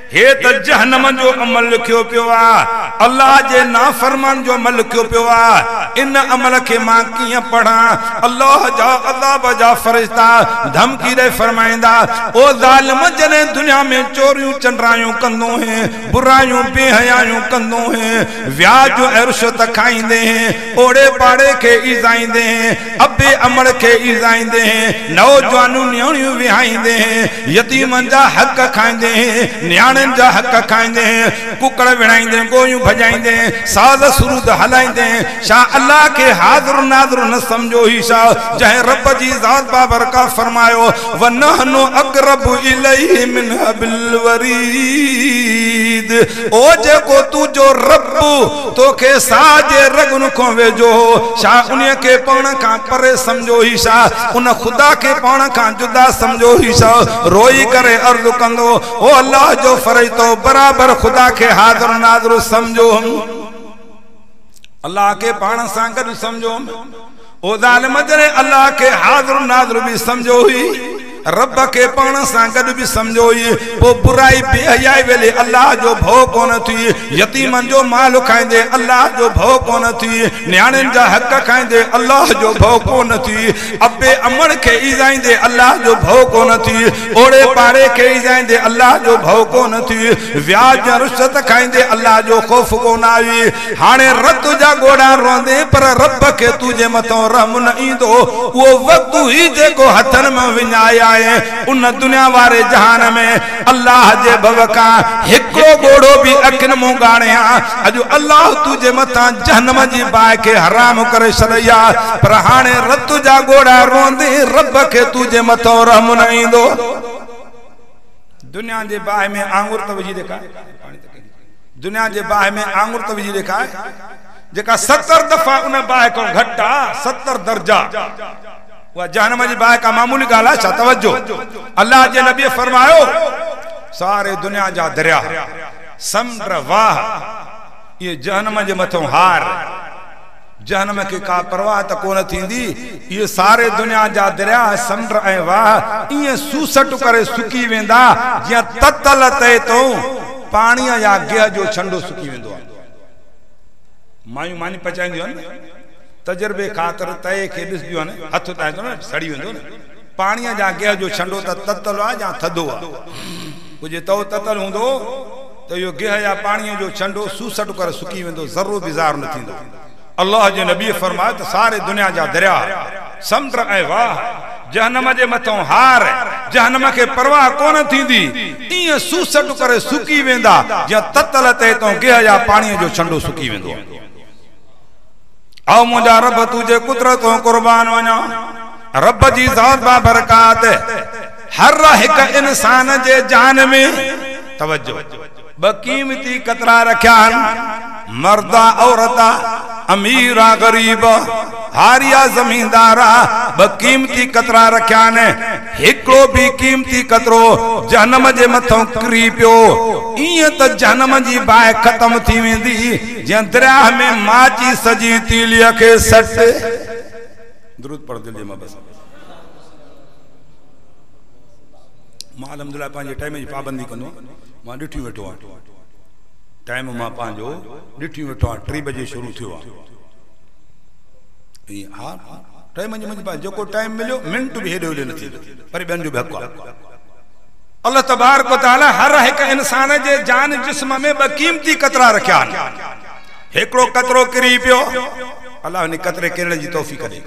हे त जहनम जो अमल लिखियो पियो आहे, अल्लाह जे नाफरमान जो अमल लिखियो पियो आहे, इन अमल खे मां कीअं पढ़ां। अल्लाह जा अज़ाब जा फरिश्ता धमकी ॾेई फरमाईंदा, ओ ज़ालिम, जॾहिं दुनिया में चोरियूं चंडरायूं कंदो हुएं, बुरायूं बेहयायूं कंदो हुएं, व्याज ऐं रिश्वत खाईंदे हुएं, ओड़े पाड़े खे ईज़ाईंदे हुएं, अबे अमड़ खे ईज़ाईंदे हुएं, नौजवान नियाणियूं विहाईंदे हुएं, यतीमनि जा हक़ खाईंदे हुएं, नियाणियुनि जा हक़ खाईंदे, कुकड़ विढ़ाईंदे, गोयूं भॼाईंदे, साज़ सुरूद हलाईंदे, छा अल्लाह खे हाज़िर नाज़िर न सम्झो ही छा, जंहिं रब जी ज़ात बाबरका फरमायो, व नहनु अक़रबु इलैहि मिन हब्लिल वरीद। ओ जेको तुंहिंजो रब तोखे साह जे रगुनि खां वेझो हो, छा उन खे पाण खां परे सम्झो ही छा, उन ख़ुदा खे पाण खां जुदा सम्झो ही छा। रोई करे अर्ज़ कंदो, ओ अल्लाह जो फरिश्तो, बराबर ख़ुदा खे हाज़िर नाज़िर सम्झो, अल्लाह खे पाण सां गॾु सम्झो। ओ ज़ालिम, जॾहिं अल्लाह खे हाज़िर नाज़िर बि सम्झो हुई, रब खे पाण सां गॾु बि सम्झो ई, पोइ बुराई बेहयाई वेले अल्लाह जो भउ कोन थी, यतीमनि जो माल खाईंदे अल्लाह जो भउ कोन थी, नियाणियुनि जा हक़ खाईंदे अल्लाह जो भउ कोन थी, अबे अमड़ खे ईज़ाईंदे अल्लाह जो भउ कोन थी, ओड़े पाड़े खे ईज़ाईंदे अल्लाह जो भउ कोन थी, व्याज रुश्वत खाईंदे अल्लाह जो ख़ौफ़ कोन आई। हाणे रत जा ॻोढ़ा रोंदे पर रब खे तुंहिंजे मथां रहम न ईंदो। उहो वक़्तु ई जेको हथनि मां विञाए आहे उन दुनिया वारे जहान में अल्लाह जे भव खां हिकिड़ो ॻोढ़ो बि अखियुनि मां ॻाणे हा। अॼु अल्लाह तुंहिंजे मथां जहनम जी बाहि खे हराम करे छॾई आहे, पर हाणे रत जा ॻोढ़ा रोंदे रब खे तुंहिंजे मथां रहम न ईंदो। दुनिया जे बाहि में आङुर त विझी ॾेखार, दुनिया जे बाहि में आङुर त विझी ॾेखार, जेका 70 दफ़ा उन बाहि खां घटि आहे, 70 दर्जा, उहा जहनम जी बाहि का मामूली ॻाल्हि आहे छा? तवजो, अल्लाह जे नबीअ फरमायो सारे दुनिया जा दरिया समुंड वाह इहे जहनम जे मथां हार, जहनम खे का परवाह त कोन थींदी। इहे सारे दुनिया जा दरिया समुंड ऐं वाह ईअं सूसट करे सुकी वेंदा जीअं ततल ते तो पाणीअ या गेह जो छंडो सुकी वेंदो आहे। मायूं मानी पचाईंदियूं आहिनि, तजुर्बे ख़ातिर तए खे ॾिसंदियूं आहिनि, हथु ताईं न सड़ी वेंदो न। पाणीअ जा गेह जो छंडो त ततल आहे या थधो आहे, पोइ जे तओ ततल हूंदो त इहो गेह या पाणीअ जो छंडो सूसट करे सुकी वेंदो, ज़रो बि ज़ार न थींदो। अल्लाह जे नबी फरमायो त सारे दुनिया जा दरिया समुंड ऐं वाह जहनम जे मथां हार, जहनम खे परवाह कोन थींदी, ईअं सूसट करे सुकी वेंदा जीअं ततल ते तो गेह या पाणीअ जो छंडो सुकी वेंदो आहे। आओ मुंहिंजा रब तुंहिंजे कुदरत कुर्बान वञा, रब जी ज़ात बाबरकात हर हिक इंसान जे जान में तवज्जो ॿ क़ीमती कतरा रखिया आहिनि, मर्द औरत, अमीर ग़रीब, हारिया ज़मींदार, ॿ क़ीमती कतरा रखिया आहिनि। हिकिड़ो बि क़ीमती कतरो जहनम जे मथां किरी पियो, ईअं त जहनम जी बाहि ख़तमु थी वेंदी जीअं दरिया में माची सॼी तीलीअ खे सट। दुरूद पढ़ दिलि जे मां बसि मां अलहम्दुलिल्लाह पंहिंजे टाइम जी पाबंदी कंदो आहियाँ। मां ॾिठी वेठो आहियाँ टाइम, मां पंहिंजो ॾिठी वेठो आहियाँ, 3 बजे शुरू थियो आहे। हा टाइम जी मुंहिंजी जेको टाइम मिलियो मिंट बि हेॾे होॾे न थींदो, पर ॿियनि जो बि हक़ु आहे। अल्लाह तबारक व तआला हर हिकु इंसान जे जान जिस्म में ॿ क़ीमती कतरा रखिया आहिनि। हिकिड़ो कतरो किरी पियो, अल्लाह हुन कतरे किरण जी तौफ़ीक़ ॾे,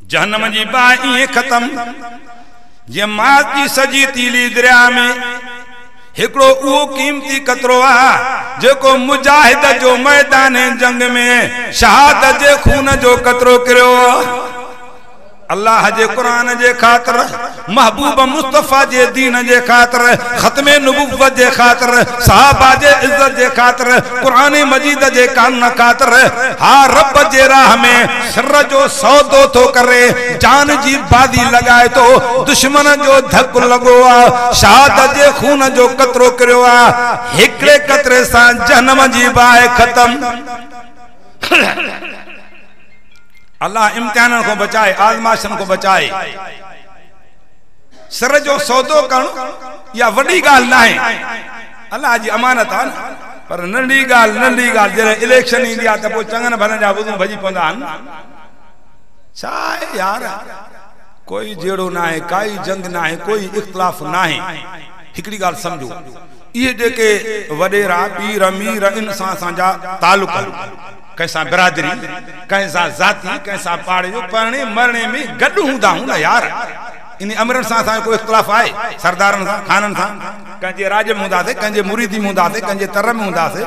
जहनम जी बाहि ईअं ख़तमु जीअं माची सॼी तीली दरिया में। हिकिड़ो उहो क़ीमती कतरो आहे जेको मुजाहिद जो मैदान जंग में शहादत जे खून जो कतरो किरियो। अल्लाह जे कुरान जे ख़ातिर, महबूब मुस्तफ़ा जे दीन जे ख़ातिर, ख़त्मे नबुव्वत जे ख़ातिर, सहाबा जे इज़्ज़त जे ख़ातिर, कुरान मजीद जे कानून ख़ातिर, हा रब जे राह में सिर जो सौदो थो करे, जान जी बाज़ी लॻाए थो, दुश्मन जो धक लॻो आहे, शहादत जे खून जो कतरो किरियो आहे। हिकिड़े कतरे सां जहनम जी बाहि ख़तम। अल्लाह इम्तिहाननि खां बचाए, आज़माइशनि खां बचाए। सिर जो सौदो करणु इहा वॾी ॻाल्हि न आहे, अल्लाह जी अमानत आहे न। पर नंढी ॻाल्हि नंढी ॻाल्हि जॾहिं इलेक्शन ईंदी आहे त पोइ चङनि भलनि जा वुज़ू भॼी पवंदा आहिनि। छा आहे यार, कोई जहिड़ो न आहे, काई जंग न आहे, कोई इख़्तिलाफ़ न आहे। हिकिड़ी ॻाल्हि सम्झो, इहे जेके वॾेरा पीर मीर इन सां असांजा तालुक, कंहिंसां बिरादरी, कंहिंसां ज़ाती, कंहिंसां पाड़े जो, परणे मरणे में गॾु हूंदा आहियूं न यार। इन अमरनि सां असांजो कोई इख़्तिलाफ़ आहे? सरदारनि सां, खाननि सां, कंहिंजे राज में हूंदासीं, कंहिंजे मुरीदी में हूंदासीं, कंहिंजे तर में हूंदासीं,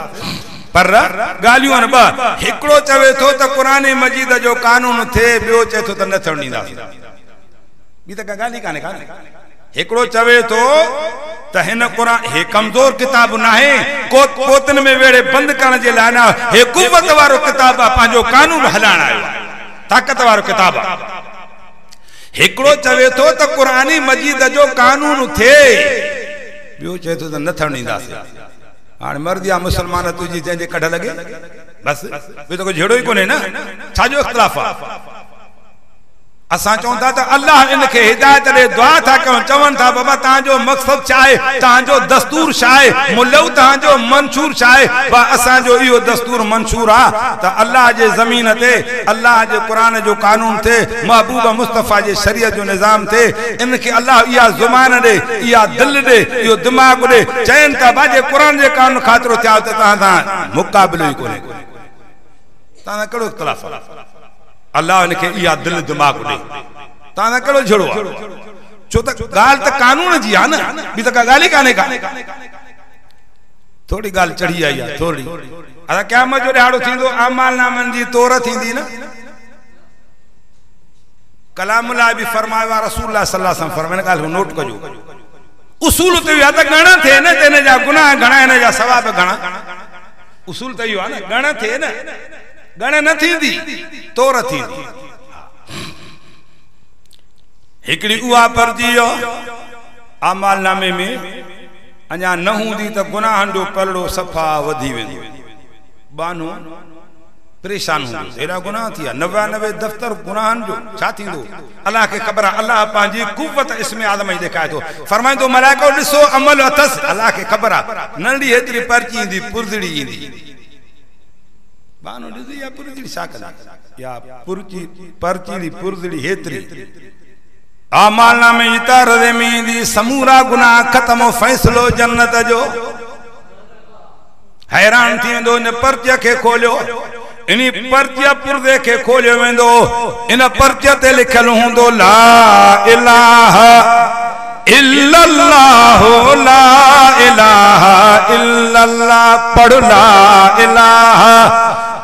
पर ॻाल्हियूं आहिनि ॿ। हिकिड़ो चवे थो त क़ुरान मजीद जो कानून थिए, ॿियो चए थो त न थियणु ॾींदासीं। ॿी त का ॻाल्हि ई कान्हे। हिकिड़ो चवे थो त हिन क़ुरान हे कमज़ोर किताब न आहे, कोतनि में वेड़े बंदि करण जे लाइ न, हे कुव्वत वारो किताब आहे, पंहिंजो कानून हलाइण आयो आहे, ताक़त वारो किताब आहे। हिकिड़ो चवे थो त क़ुरान मजीद जो कानून थिए, ॿियो चए थो त न थियणु ॾींदासीं। हाणे मर्ज़ी आहे मुसलमान तुंहिंजी जंहिंजे कढ लॻे, बसि ॿियो त को झेड़ो ई कोन्हे न, छाजो इख़्तिलाफ़ आहे? असां चऊं था त अलाह इन खे हिदायत ॾे, दुआ था कयूं। चवनि था बाबा तव्हांजो मक़सदु छा आहे, तव्हांजो दस्तूर छा आहे, मुलऊ तव्हांजो मंशूर छा आहे? बा असांजो इहो दस्तूर मंशूर आहे त अलाह जे ज़मीन ते अलाह जे क़ुर जो कानून थिए, महबूब मुस्तफ़ा जे शरीयत जो निज़ाम थिए। इन खे अलाह इहा ज़ुबान ॾे, इहा दिलि ॾे, इहो दिमाग़ ॾे। चयनि था बा जे क़ुर जे कानून ख़ातिरो थिया त तव्हां सां मुक़ाबिलो ई कोन्हे, तव्हां सां कहिड़ो इख़्तिलाफ़ आहे? अलाह हिनखे इहा दिलि दिमाग़ ॾे, तव्हां सां कहिड़ो झेड़ो आहे? छो त ॻाल्हि त कानून जी आहे न, ॿी त का ॻाल्हि ई कान्हे का। थोरी ॻाल्हि चढ़ी आई आहे थोरी। असां क़यामत जो ॾिहाड़ो थींदो, आमाल नामनि जी तोर थींदी न। कलामुल्लाह बि फरमायो आहे, रसूलुल्लाह सल्लल्लाहु अलैहि वसल्लम फरमायो, ॻाल्हि नोट कजो। उसूल त इहो आहे त ॻण थिए न, त हिन जा गुनाह घणा, हिन जा सवाब घणा। उसूल त इहो आहे न, ॻण थिए न, ॻण न थींदी, तोर थींदी। हिकिड़ी उहा पर्ची आमाल नामे में अञा न हूंदी त गुनाहनि जो पलड़ो सफ़ा वधी वेंदो। बानो परेशान हूंदो, हेॾा गुनाह थी विया, 99 दफ़्तर गुनाहनि जो, छा थींदो? अलाह खे ख़बर आहे। अलाह पंहिंजी कुव्वत इस्मे आदम जी ॾेखारे थो। फरमाईंदो मलाइको ॾिसो अमल अथसि, अलाह खे ख़बर आहे। नंढी हेतिरी पर्ची ईंदी, पुरज़ड़ी ईंदी। बानो ॾिसी या पुरज़ड़ी छा कंदी? या पुरची पर्ची पुरज़ड़ी हेतिरी आमाल नामे जी तार में ईंदी, समूरा गुनाह ख़त्म, फ़ैसिलो जन्नत जो। हैरान थी वेंदो, इन पर्चीअ खे खोलियो, इन पर्चीअ पुर्ज़े खे खोलियो वेंदो, इन पर्चीअ ते लिखियल हूंदो ला इलाहा इल्लल्लाह, ला इलाहा इल्लल्लाह। पढ़ ला इलाहा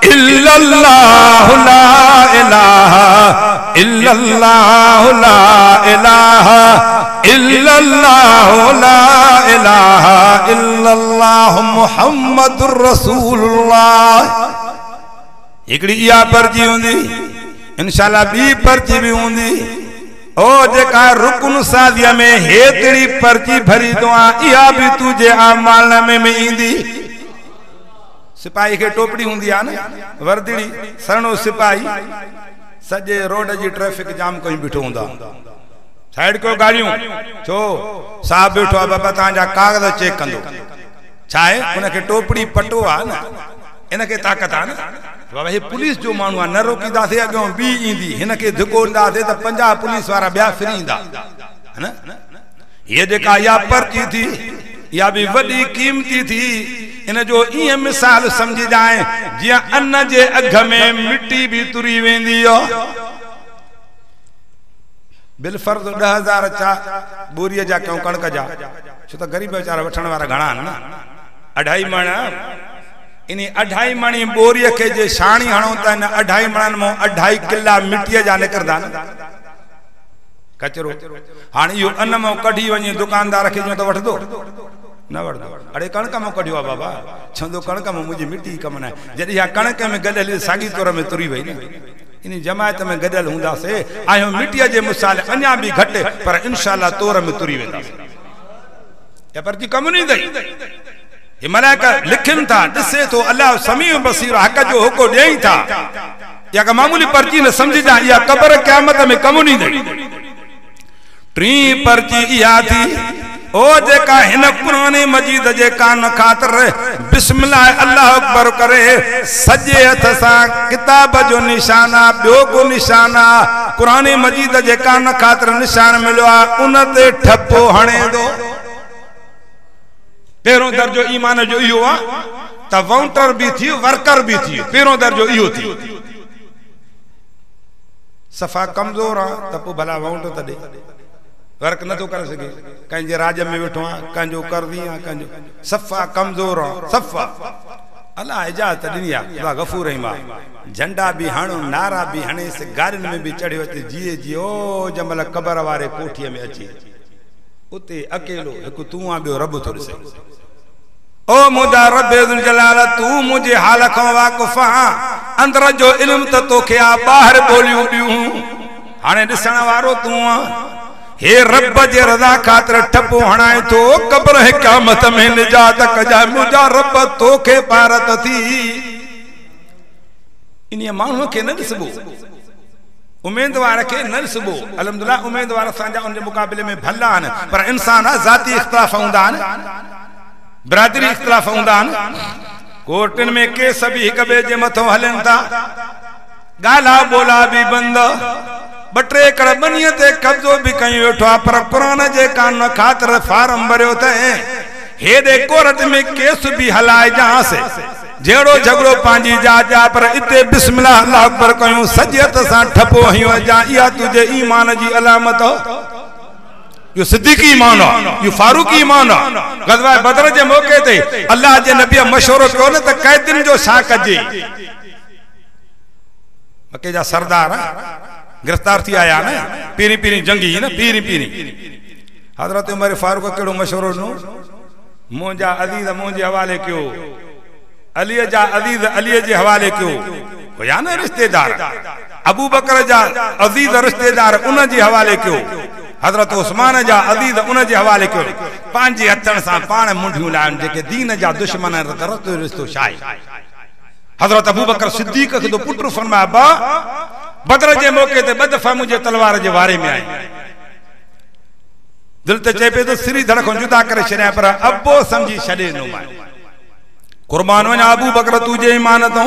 इल्लल्लाह, ला इलाहा इल्लल्लाह, ला इलाहा इल्लल्लाह, ला इलाहा इल्लल्लाह मुहम्मदुर रसूलुल्लाह। हिकिड़ी इहा पर्ची हूंदी, इंशाअल्लाह ॿी पर्ची बि हूंदी। ओ जेका रुकुन साज़ीअ में हेतिरी पर्ची भरींदो आहे, इहा बि तुंहिंजे आमाल में ईंदी। सिपाही खे टोपड़ी हूंदी आहे न, वर्दड़ी, सरणो सिपाही सॼे रोड जी ट्रैफिक जाम कयूं बीठो हूंदो आहे। साइड कयो गाड़ियूं, छो साहिबु बीठो आहे बाबा तव्हांजा कागज़ चेक कंदो। छा आहे हुनखे टोपड़ी पटो आहे न, इनखे ताक़त आहे न बाबा, हे पुलिस जो माण्हू आहे, न रोकींदासीं अॻियां ॿी ईंदी, हिनखे धिको ॾींदासीं त 50 पुलिस वारा ॿिया फिरी ईंदा, है न। हीअ जेका इहा पर्ची थी, इहा बि वॾी क़ीमती थी। इन जो ईअं मिसाल सम्झिजांइ जीअं अन जे अघ में मिटी बि तुरी वेंदी आहे। बिलफर्ज़ 10,000 चा ॿोरीअ जा कयूं कणिक जा, छो त ग़रीब वीचारा वठण वारा घणा आहिनि न। 2.5 मण, इन 2.5 मणी ॿोरीअ खे जे छाणी हणूं त इन 2.5 मणनि मां 2.5 किला मिटीअ जा निकिरंदा न, कचरो। हाणे इहो अन मां कढी वञे दुकानदार खे ॾियूं त वठंदो न वठंदो? अड़े कणिक मां कढियो आहे बाबा, चवंदो कणिक मां मुंहिंजी मिटी कम न आहे। जॾहिं इहा कणिक में गॾियल साॻी तौर में तुरी वई न, इन जमायत में गॾियल हूंदासीं, आहियूं मिटीअ जे मिसाल अञा बि घटि, पर इंशाअल्लाह तौर में तुरी वेंदासीं। इहा पर्ची कमु न ईंदई। हे मलाइक लिखनि था, ॾिसे थो अलाह समीउ बसीर, हक़ जो हुकुम ॾियई था। इहा का मामूली पर्ची न सम्झिजांइ, इहा क़बर क़यामत में कमु न ईंदई। टीं पर्ची इहा थी, ओ जेका हिन कुरान मजीद जे कान ख़ातिर बिस्मिल्लाह अल्लाह अकबर करे, सॼे हथ सां किताब जो निशान आहे, ॿियो को निशान आहे, कुरान मजीद जे कान ख़ातिर निशान मिलियो आहे, उन ते ठपो हणे थो। पहिरियों दर्जो ईमान जो इहो आहे त वाउंटर बि थी, वर्कर बि थी, पहिरियों दर्जो इहो थी। सफ़ा कमज़ोर आहे त पोइ भला वाउंटर त ॾे, वर्क नथो करे सघे, कंहिंजे राज में वेठो आहियाँ, कंहिंजो कर्ज़ी आहियाँ, कंहिंजो सफ़ा कमज़ोर आहियाँ, सफ़ा। अलाह इजाज़त ॾिनी आहे, ख़ुदा गफ़ूर रहीम आहे। झंडा बि हणो, नारा बि हणेसि, गाड़ियुनि में बि चढ़ियो अचे, जीए जीए ओ जंहिं महिल क़बर वारे कोठीअ में अचे, उते अकेलो हिकु तूं आहे, ॿियो रब थो ॾिसे। ओ मुंहिंजा रब जलाल, तूं मुंहिंजे हाल खां वाक़िफ़ आहीं, अंदर जो इल्मु त तोखे आहे, ॿाहिरि ॿोलियूं ॿियूं, हाणे ॾिसण वारो तूं आहीं। हे रब जे रज़ा ख़ातिर ठपो हणाए थो, क़ब्र क़यामत में निजात कजांइ, मुंहिंजा रब तोखे पारत थी। इन माण्हूअ खे न ॾिसबो, उमेदवार खे न ॾिसबो। अल्हम्दुलिल्लाह उमेदवार असांजा उन जे मुक़ाबले में भला आहिनि, पर इंसान आहे, ज़ाती इख़्तिलाफ़ हूंदा आहिनि, बिरादरी इख़्तिलाफ़ हूंदा आहिनि। कोर्टनि में केस बि हिक ॿिए जे मथां हलनि था, ॻाल्हा ॿोला बि बंदि, ॿ टे एकड़ ॿनीअ ते कब्ज़ो बि कयो वेठो आहे, पर क़ुर जे कानून ख़ातिर फार्म भरियो अथई। हेॾे कोर्ट में केस बि हलाइजांसि, जहिड़ो झगड़ो पंहिंजी जाइ आहे, पर हिते बिस्मिल्लाह अल्लाह अकबर कयूं, सॼे हथ सां ठपो हयो अचां। इहा तुंहिंजे ईमान जी अलामत हो। इहो सिद्दीकी ईमान आहे, इहो फारूकी ईमान आहे। ग़ज़वा बदर जे मौक़े ते अल्लाह जे नबीअ मशवरो कयो न त कैदियुनि जो छा कजे। मके जा सरदार गिरफ़्तार थी आया न, पहिरीं पहिरीं जंग हुई न, पहिरीं पहिरीं हज़रत उमर फारूक कहिड़ो मशवरो ॾिनो, मुंहिंजा अज़ीज़ मुंहिंजे हवाले कयो, अलीअ जा अज़ीज़ अलीअ जे हवाले कयो, हुया न रिश्तेदार, अबू बकर जा अज़ीज़ रिश्तेदार उन जे हवाले कयो, हज़रत उस्मान जा अज़ीज़ उन जे हवाले कयो। पंहिंजे हथनि सां पाण मुंडियूं लाहिनि, जेके दीन जा दुश्मन आहिनि, त रिश्तो छा आहे। हज़रत अबू बकर सिद्दीक खे तो पुट फरमाए, अबा बदर जे मौक़े ते ॿ दफ़ा मुंहिंजे तलवार जे वारे में आई, दिलि त चए पियो त सिरी धड़ खां जुदा करे छॾियां, पर अबो सम्झी छॾे ॾिनो मां। कुर्बान वञा अबू बकर तुंहिंजे ईमान तो।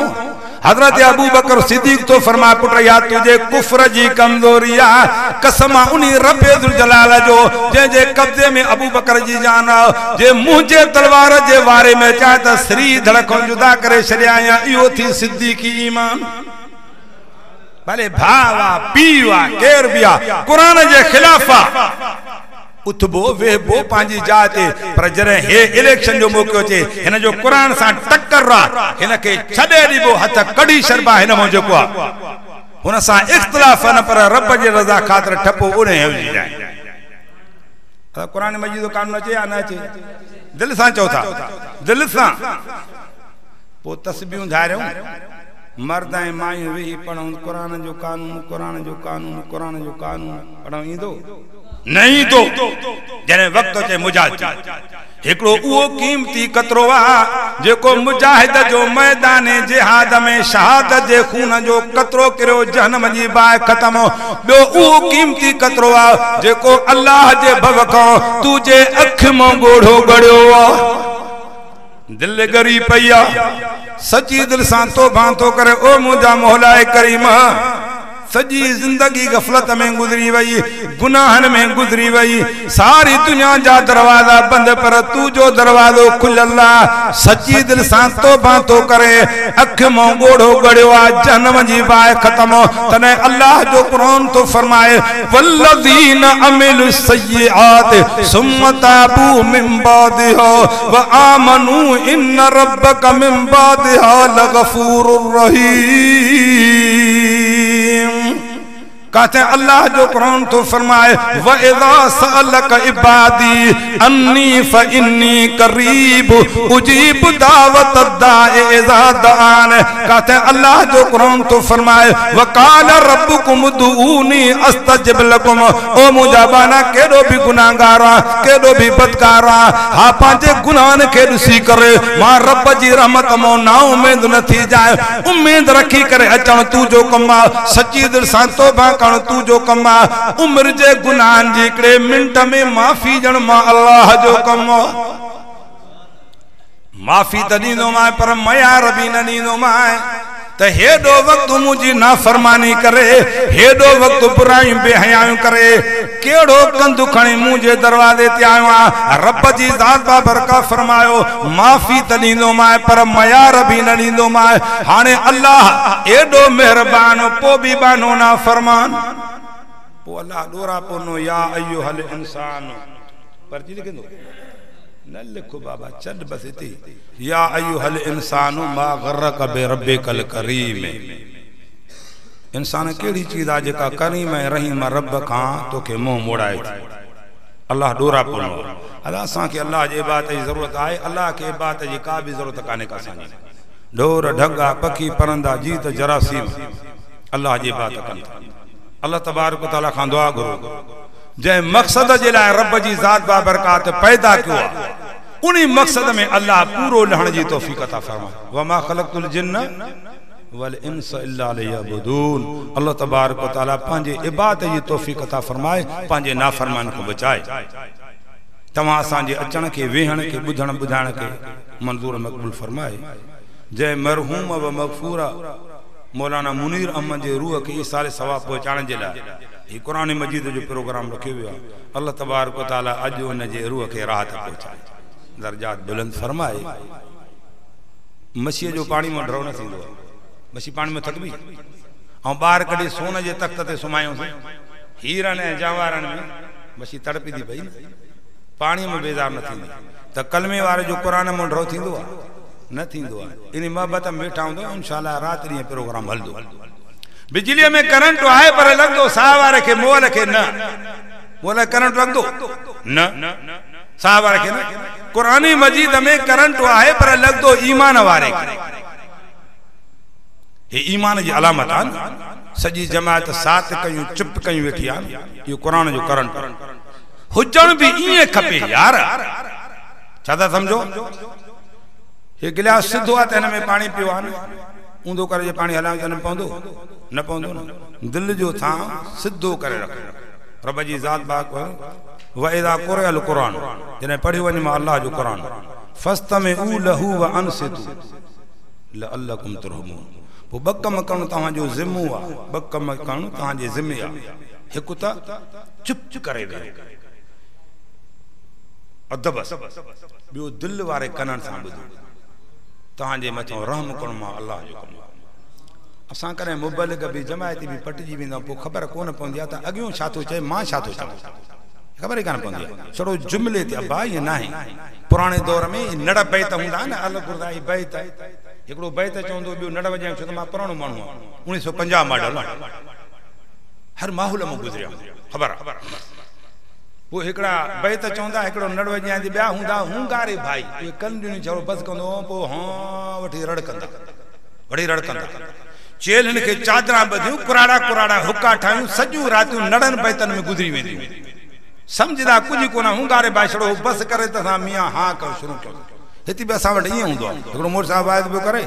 हज़रत अबू बकर सिद्दीक तो फरमाए, पुट या तुंहिंजे कुफ्र जी कमज़ोरी आहे, कसम आहे उन्ही रब ज़ुल जलाल जो जंहिंजे कब्ज़े में अबू बकर जी जान आहे, जे मुंहिंजे तलवार जे वारे में चाहे त सिरी धड़ खां जुदा करे छॾियां, इहो थी सिद्दीकी ईमान। भले भाउ आहे, पीउ आहे, केरु बि आहे, क़ुर जे ख़िलाफ़ आहे, उथबो वेहबो पंहिंजी जाइ ते, पर जॾहिं हे इलेक्शन जो मौक़ो अचे, हिन जो क़ुर सां टक्कर आहे, हिनखे छॾे ॾिबो, हथ कढी छॾिबा हिन मां जेको आहे, हुन सां इख़्तिलाफ़ न, पर रब जे रज़ा ख़ातिर ठपो उन हुजी जाए। क़ुर मजीद जो कानून अचे या न अचे? दिलि सां चओ था, दिलि सां। पोइ तस्बीहूं धारियूं, मर्द ऐं मायूं वेही पढ़ूं क़ुर जो कानून, क़ुर जो कानून, क़ुर जो कानून पढ़णु ईंदो न ईंदो। जॾहिं वक़्तु अचे मुजाहिद, हिकिड़ो उहो क़ीमती क़तरो आहे जेको मुजाहिद जो मैदान जिहाद में शहादत जे खून जो क़तरो किरियो, जहनम जी बाहि ख़तमु। ॿियो उहो क़ीमती क़तरो आहे जेको अल्लाह जे भव खां तुंहिंजे अखि मां ॻोढ़ो ॻड़ियो आहे, दिलि ॻरी पई आहे, सची दिलि सां तौबा थो करे, ओ मुंहिंजा मौलाए करीम, सॼी ज़िंदगी गफ़लत में गुज़री वई, गुनाहनि में गुज़री वई, सारी दुनिया जा दरवाज़ा बंदि, पर तुंहिंजो दरवाज़ो खुलियल आहे, सची दिलि सां तौबा थो करे, अखि मां ॻोढ़ो ॻड़ियो आहे, जहनम जी बाहि ख़तमु। तॾहिं अल्लाह जो क़ुर थो फरमाए, वल्लज़ीन अमिलु सय्यिआत सुम्मा ताबू मिन बादिहा व आमनू इन्न रब्बक मिन बादिहा लगफ़ूरुर रहीम। कहते अल्लाह जो कुरान तो फरमाए, व इज़ा सअलक इबादी अन्नी फ़इन्नी करीब उजीब दावत दाए इज़ा दआन। कहते अल्लाह जो कुरान तो फरमाए, व काल रब्बुकुम उदऊनी अस्तजिब लकुम। ओ मुंहिंजा बाना, केॾो बि गुनाहगार आहे, केॾो बि बदकार आहे, हा पंहिंजे गुनाहनि खे ॾिसी करे मां रब जी रहमत मां नाउमेद न थी जाए, उम्मीद रखी करे अचणु तुंहिंजो कमु आहे, सची दिलि सां तौबा करणु तुंहिंजो कमु आहे, उमिरि जे गुनाहनि जी हिकिड़े मिंट में माफ़ी ॾियण मां अल्लाह जो कमु आहे। माफ़ी त ॾींदोमांइ पर मयार बि न ॾींदोमांइ, त हेॾो वक़्तु मुंहिंजी नाफ़रमानी करे, हेॾो वक़्तु बुरायूं बेहयायूं करे, कहिड़ो कंधु खणी मुंहिंजे दरवाज़े ते आयो आहे। रब जी ज़ात बाबरका फरमायो, माफ़ी त ॾींदोमांइ पर मयार बि न ॾींदोमांइ। हाणे अल्लाह एॾो महिरबान, पोइ बि बानो नाफ़रमान, पोइ अल्लाह ॾोरा पोनो, या अय्युहल इंसान, पर्ची लिखंदो न लिखो बाबा, छॾ बसि हिते। या अय्युहल इंसान मा गर्रक बिरब्बिकल करीम। इंसान कहिड़ी चीज़ आहे जेका करीम ऐं रहीम रब खां तोखे मुंहुं मोड़ाए थी। अल्लाह ॾोरा पोनो। अल्लाह असांखे अल्लाह जे इबादत जी ज़रूरत आहे, अल्लाह खे इबादत जी का बि ज़रूरत कान्हे का। असांजी ढोर ढगा पखी परंदा जीत जरासीम अल्लाह जी इबादत कनि था। अल्लाह तबारक तआला खां दुआ घुरो, जंहिं मक़सद जे लाइ रब जी ज़ात बाबरकात पैदा कयो आहे, उन मक़सद में अल्लाह पूरो लहण जी तौफ़ीक़ अता फरमाए। वमा खलक़तुल जिन्न والانس الا ليعبدون। अल्लाह तबारक व तआला पंहिंजे इबादत जी तौफीक अता फरमाए, पंहिंजे नाफरमान खां बचाए। तव्हां असांजे अचण खे, वेहण खे, ॿुधण ॿुधाइण खे मंज़ूर मक़बूल फरमाए। जंहिं मरहूम व मग़फूरा मौलाना मुनीर अहमद जे रूह खे इसाले सवाब पहुचाइण जे लाइ हीउ क़ुरान मजीद जो प्रोग्राम रखियो वियो आहे। अल्लाह तबारक व तआला अॼु हुन जे रूह खे राहत पहुचाए, दर्जात बुलंद फरमाए। मछीअ जो पाणी मां ढरो न थींदो आहे, मछी पाणी में थकबी। ऐं ॿार कॾहिं सोन जे तख़्त ते सुम्हायूंसीं, हीरनि ऐं जवारनि में मछी तड़पी थी पई न, पाणीअ में बेज़ार न थींदी। त कलमे वारे जो क़ुरान मां ढरो थींदो आहे? न थींदो आहे। इन मोहबत में वेठा हूंदो, इंशाअल्लाह राति ॾींहुं प्रोग्राम हलंदो। बिजलीअ में करंट आहे पर लॻंदो साह वारे खे, मोल खे न। मोल करंट लॻंदो न, साह वारे खे न। क़ुरान मजीद में करंट आहे पर लॻंदो ईमान वारे खे। हे ईमान जी अलामत आहे। सॼी जमात सात कयूं चुप कयूं वेठी आहे। इहो क़ुरान जो करंट हुजणु बि ईअं खपे यार। छा था सम्झो? हे गिलास सिधो आहे त हिन में पाणी पियो आहे न, ऊंधो करे जे पाणी हलायूं त हिन में पवंदो न? पवंदो न। दिलि जो थां सिधो करे रखो। रब जी ज़ात पाक व इज़ा क़ुरिअल क़ुरान, जॾहिं पढ़ियो वञे मां अल्लाह जो क़ुरान, फस्तमिऊ लहू व अनसितू लअल्लकुम तुरहमून। पोइ ॿ कम करणु तव्हांजो ज़िमो आहे, ॿ कम करणु तव्हांजे ज़िमे आहे। हिकु त चुप करे वेहो अदब, ॿियो दिलि वारे कननि सां ॿुधो। तव्हांजे मथां रहम करणु मां अल्लाह जो कमु आहे। असां कॾहिं मुबलिग बि जमायती बि पटिजी वेंदा, पोइ ख़बर कोन पवंदी आहे त अॻियों छा थो चए, मां छा थो चवां, ख़बर ई कान पवंदी आहे। छड़ो जुमिले ते अब्बा ईअं न आहे। पुराणे दौर में नड़ बैत हूंदा न, अल गुरदाई बैत, हिकिड़ो बैत चवंदो ॿियो नड़ वॼाए, छो त मां पुराणो माण्हू आहियां, 1950 मॉडल आहे, हर माहौल मां गुज़रियो, ख़बर आहे। पोइ हिकिड़ा बैत चवंदा, हिकिड़ो नड़ वॼाईंदी, ॿिया हूंदा हूंगारे भाई, उहे कन ॾियणी छड़ो बसि कंदो, पोइ हा वठी रड़ कंदा, वठी रड़ कंदा। चेलनि खे चादरा ॿधियूं, कुराड़ा कुराड़ा हुक्का ठाहियूं, सॼियूं रातियूं नड़नि बैतनि में गुज़री वेंदियूं। सम्झंदा कुझु कोन, हूंगारे भाई छड़ो बसि करे त असां मियां हा कयो शुरू कयो। हिते बि असां वटि ईअं हूंदो आहे। हिकिड़ो मोर साहिबु आयो पियो करे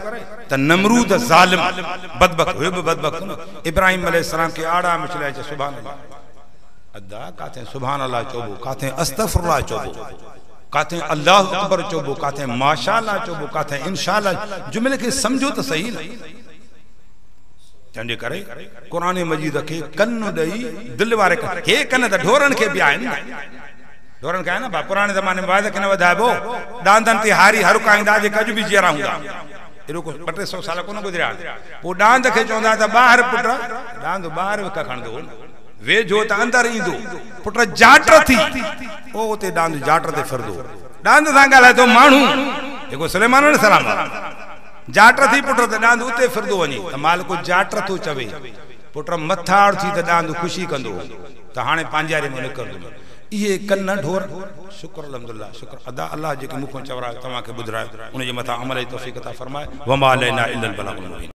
त नमरूद ज़ालिम बदबख़्त हुयो बि बदबख़्त न, इब्राहिम अलैहिस्सलाम खे आड़ा में उछलाए चए सुभान अल्लाह। अदा काथे सुभान अल्लाह चओबो, काथे अस्तग़फिरुल्लाह चओबो, काथे अल्लाह अकबर चओबो, काथे माशाअल्लाह चओबो, काथे इंशाअल्लाह। जुमिले खे सम्झो त सही न। तंहिंजे करे क़ुरान मजीद खे कन ॾेई दिलि वारे हे कन त ढोरनि खे बि आहिनि, ढोरनि खे आहिनि न। पुराणे ज़माने में वाइद खे न वधाइबो, ॾांदनि ते हारी हर काईंदा जेका अॼु बि जीअरा हूंदा, एॾो को 200-300 साल कोन गुज़रिया। पोइ ॾांद खे चवंदा त ॿाहिरि पुट, ॾांद ॿाहिरि विक खणंदो हो, वेझो त अंदरि ईंदो, पुट जाट थी, पोइ उते ॾांद जाट ते फिरंदो। ॾांद सां ॻाल्हाए थो माण्हू, जेको सुलेमान सलाम जाट थी पुट त ॾांद उते फिरंदो वञे, त मालिको जाट थो चवे, पुट मथाड़ थी त ॾांद ख़ुशी कंदो, त हाणे पंहिंजारे में निकिरंदो। इहे कन ढोर। शुक्र अल्हम्दुलिल्लाह, शुक्र अदा अल्लाह जेके मूंखां चवरायो तव्हांखे ॿुधायो, उनजे मथां अमल जी तौफ़ीक़ अता फरमाए। वमा अलैना इल्लल बलागुल मुबीन।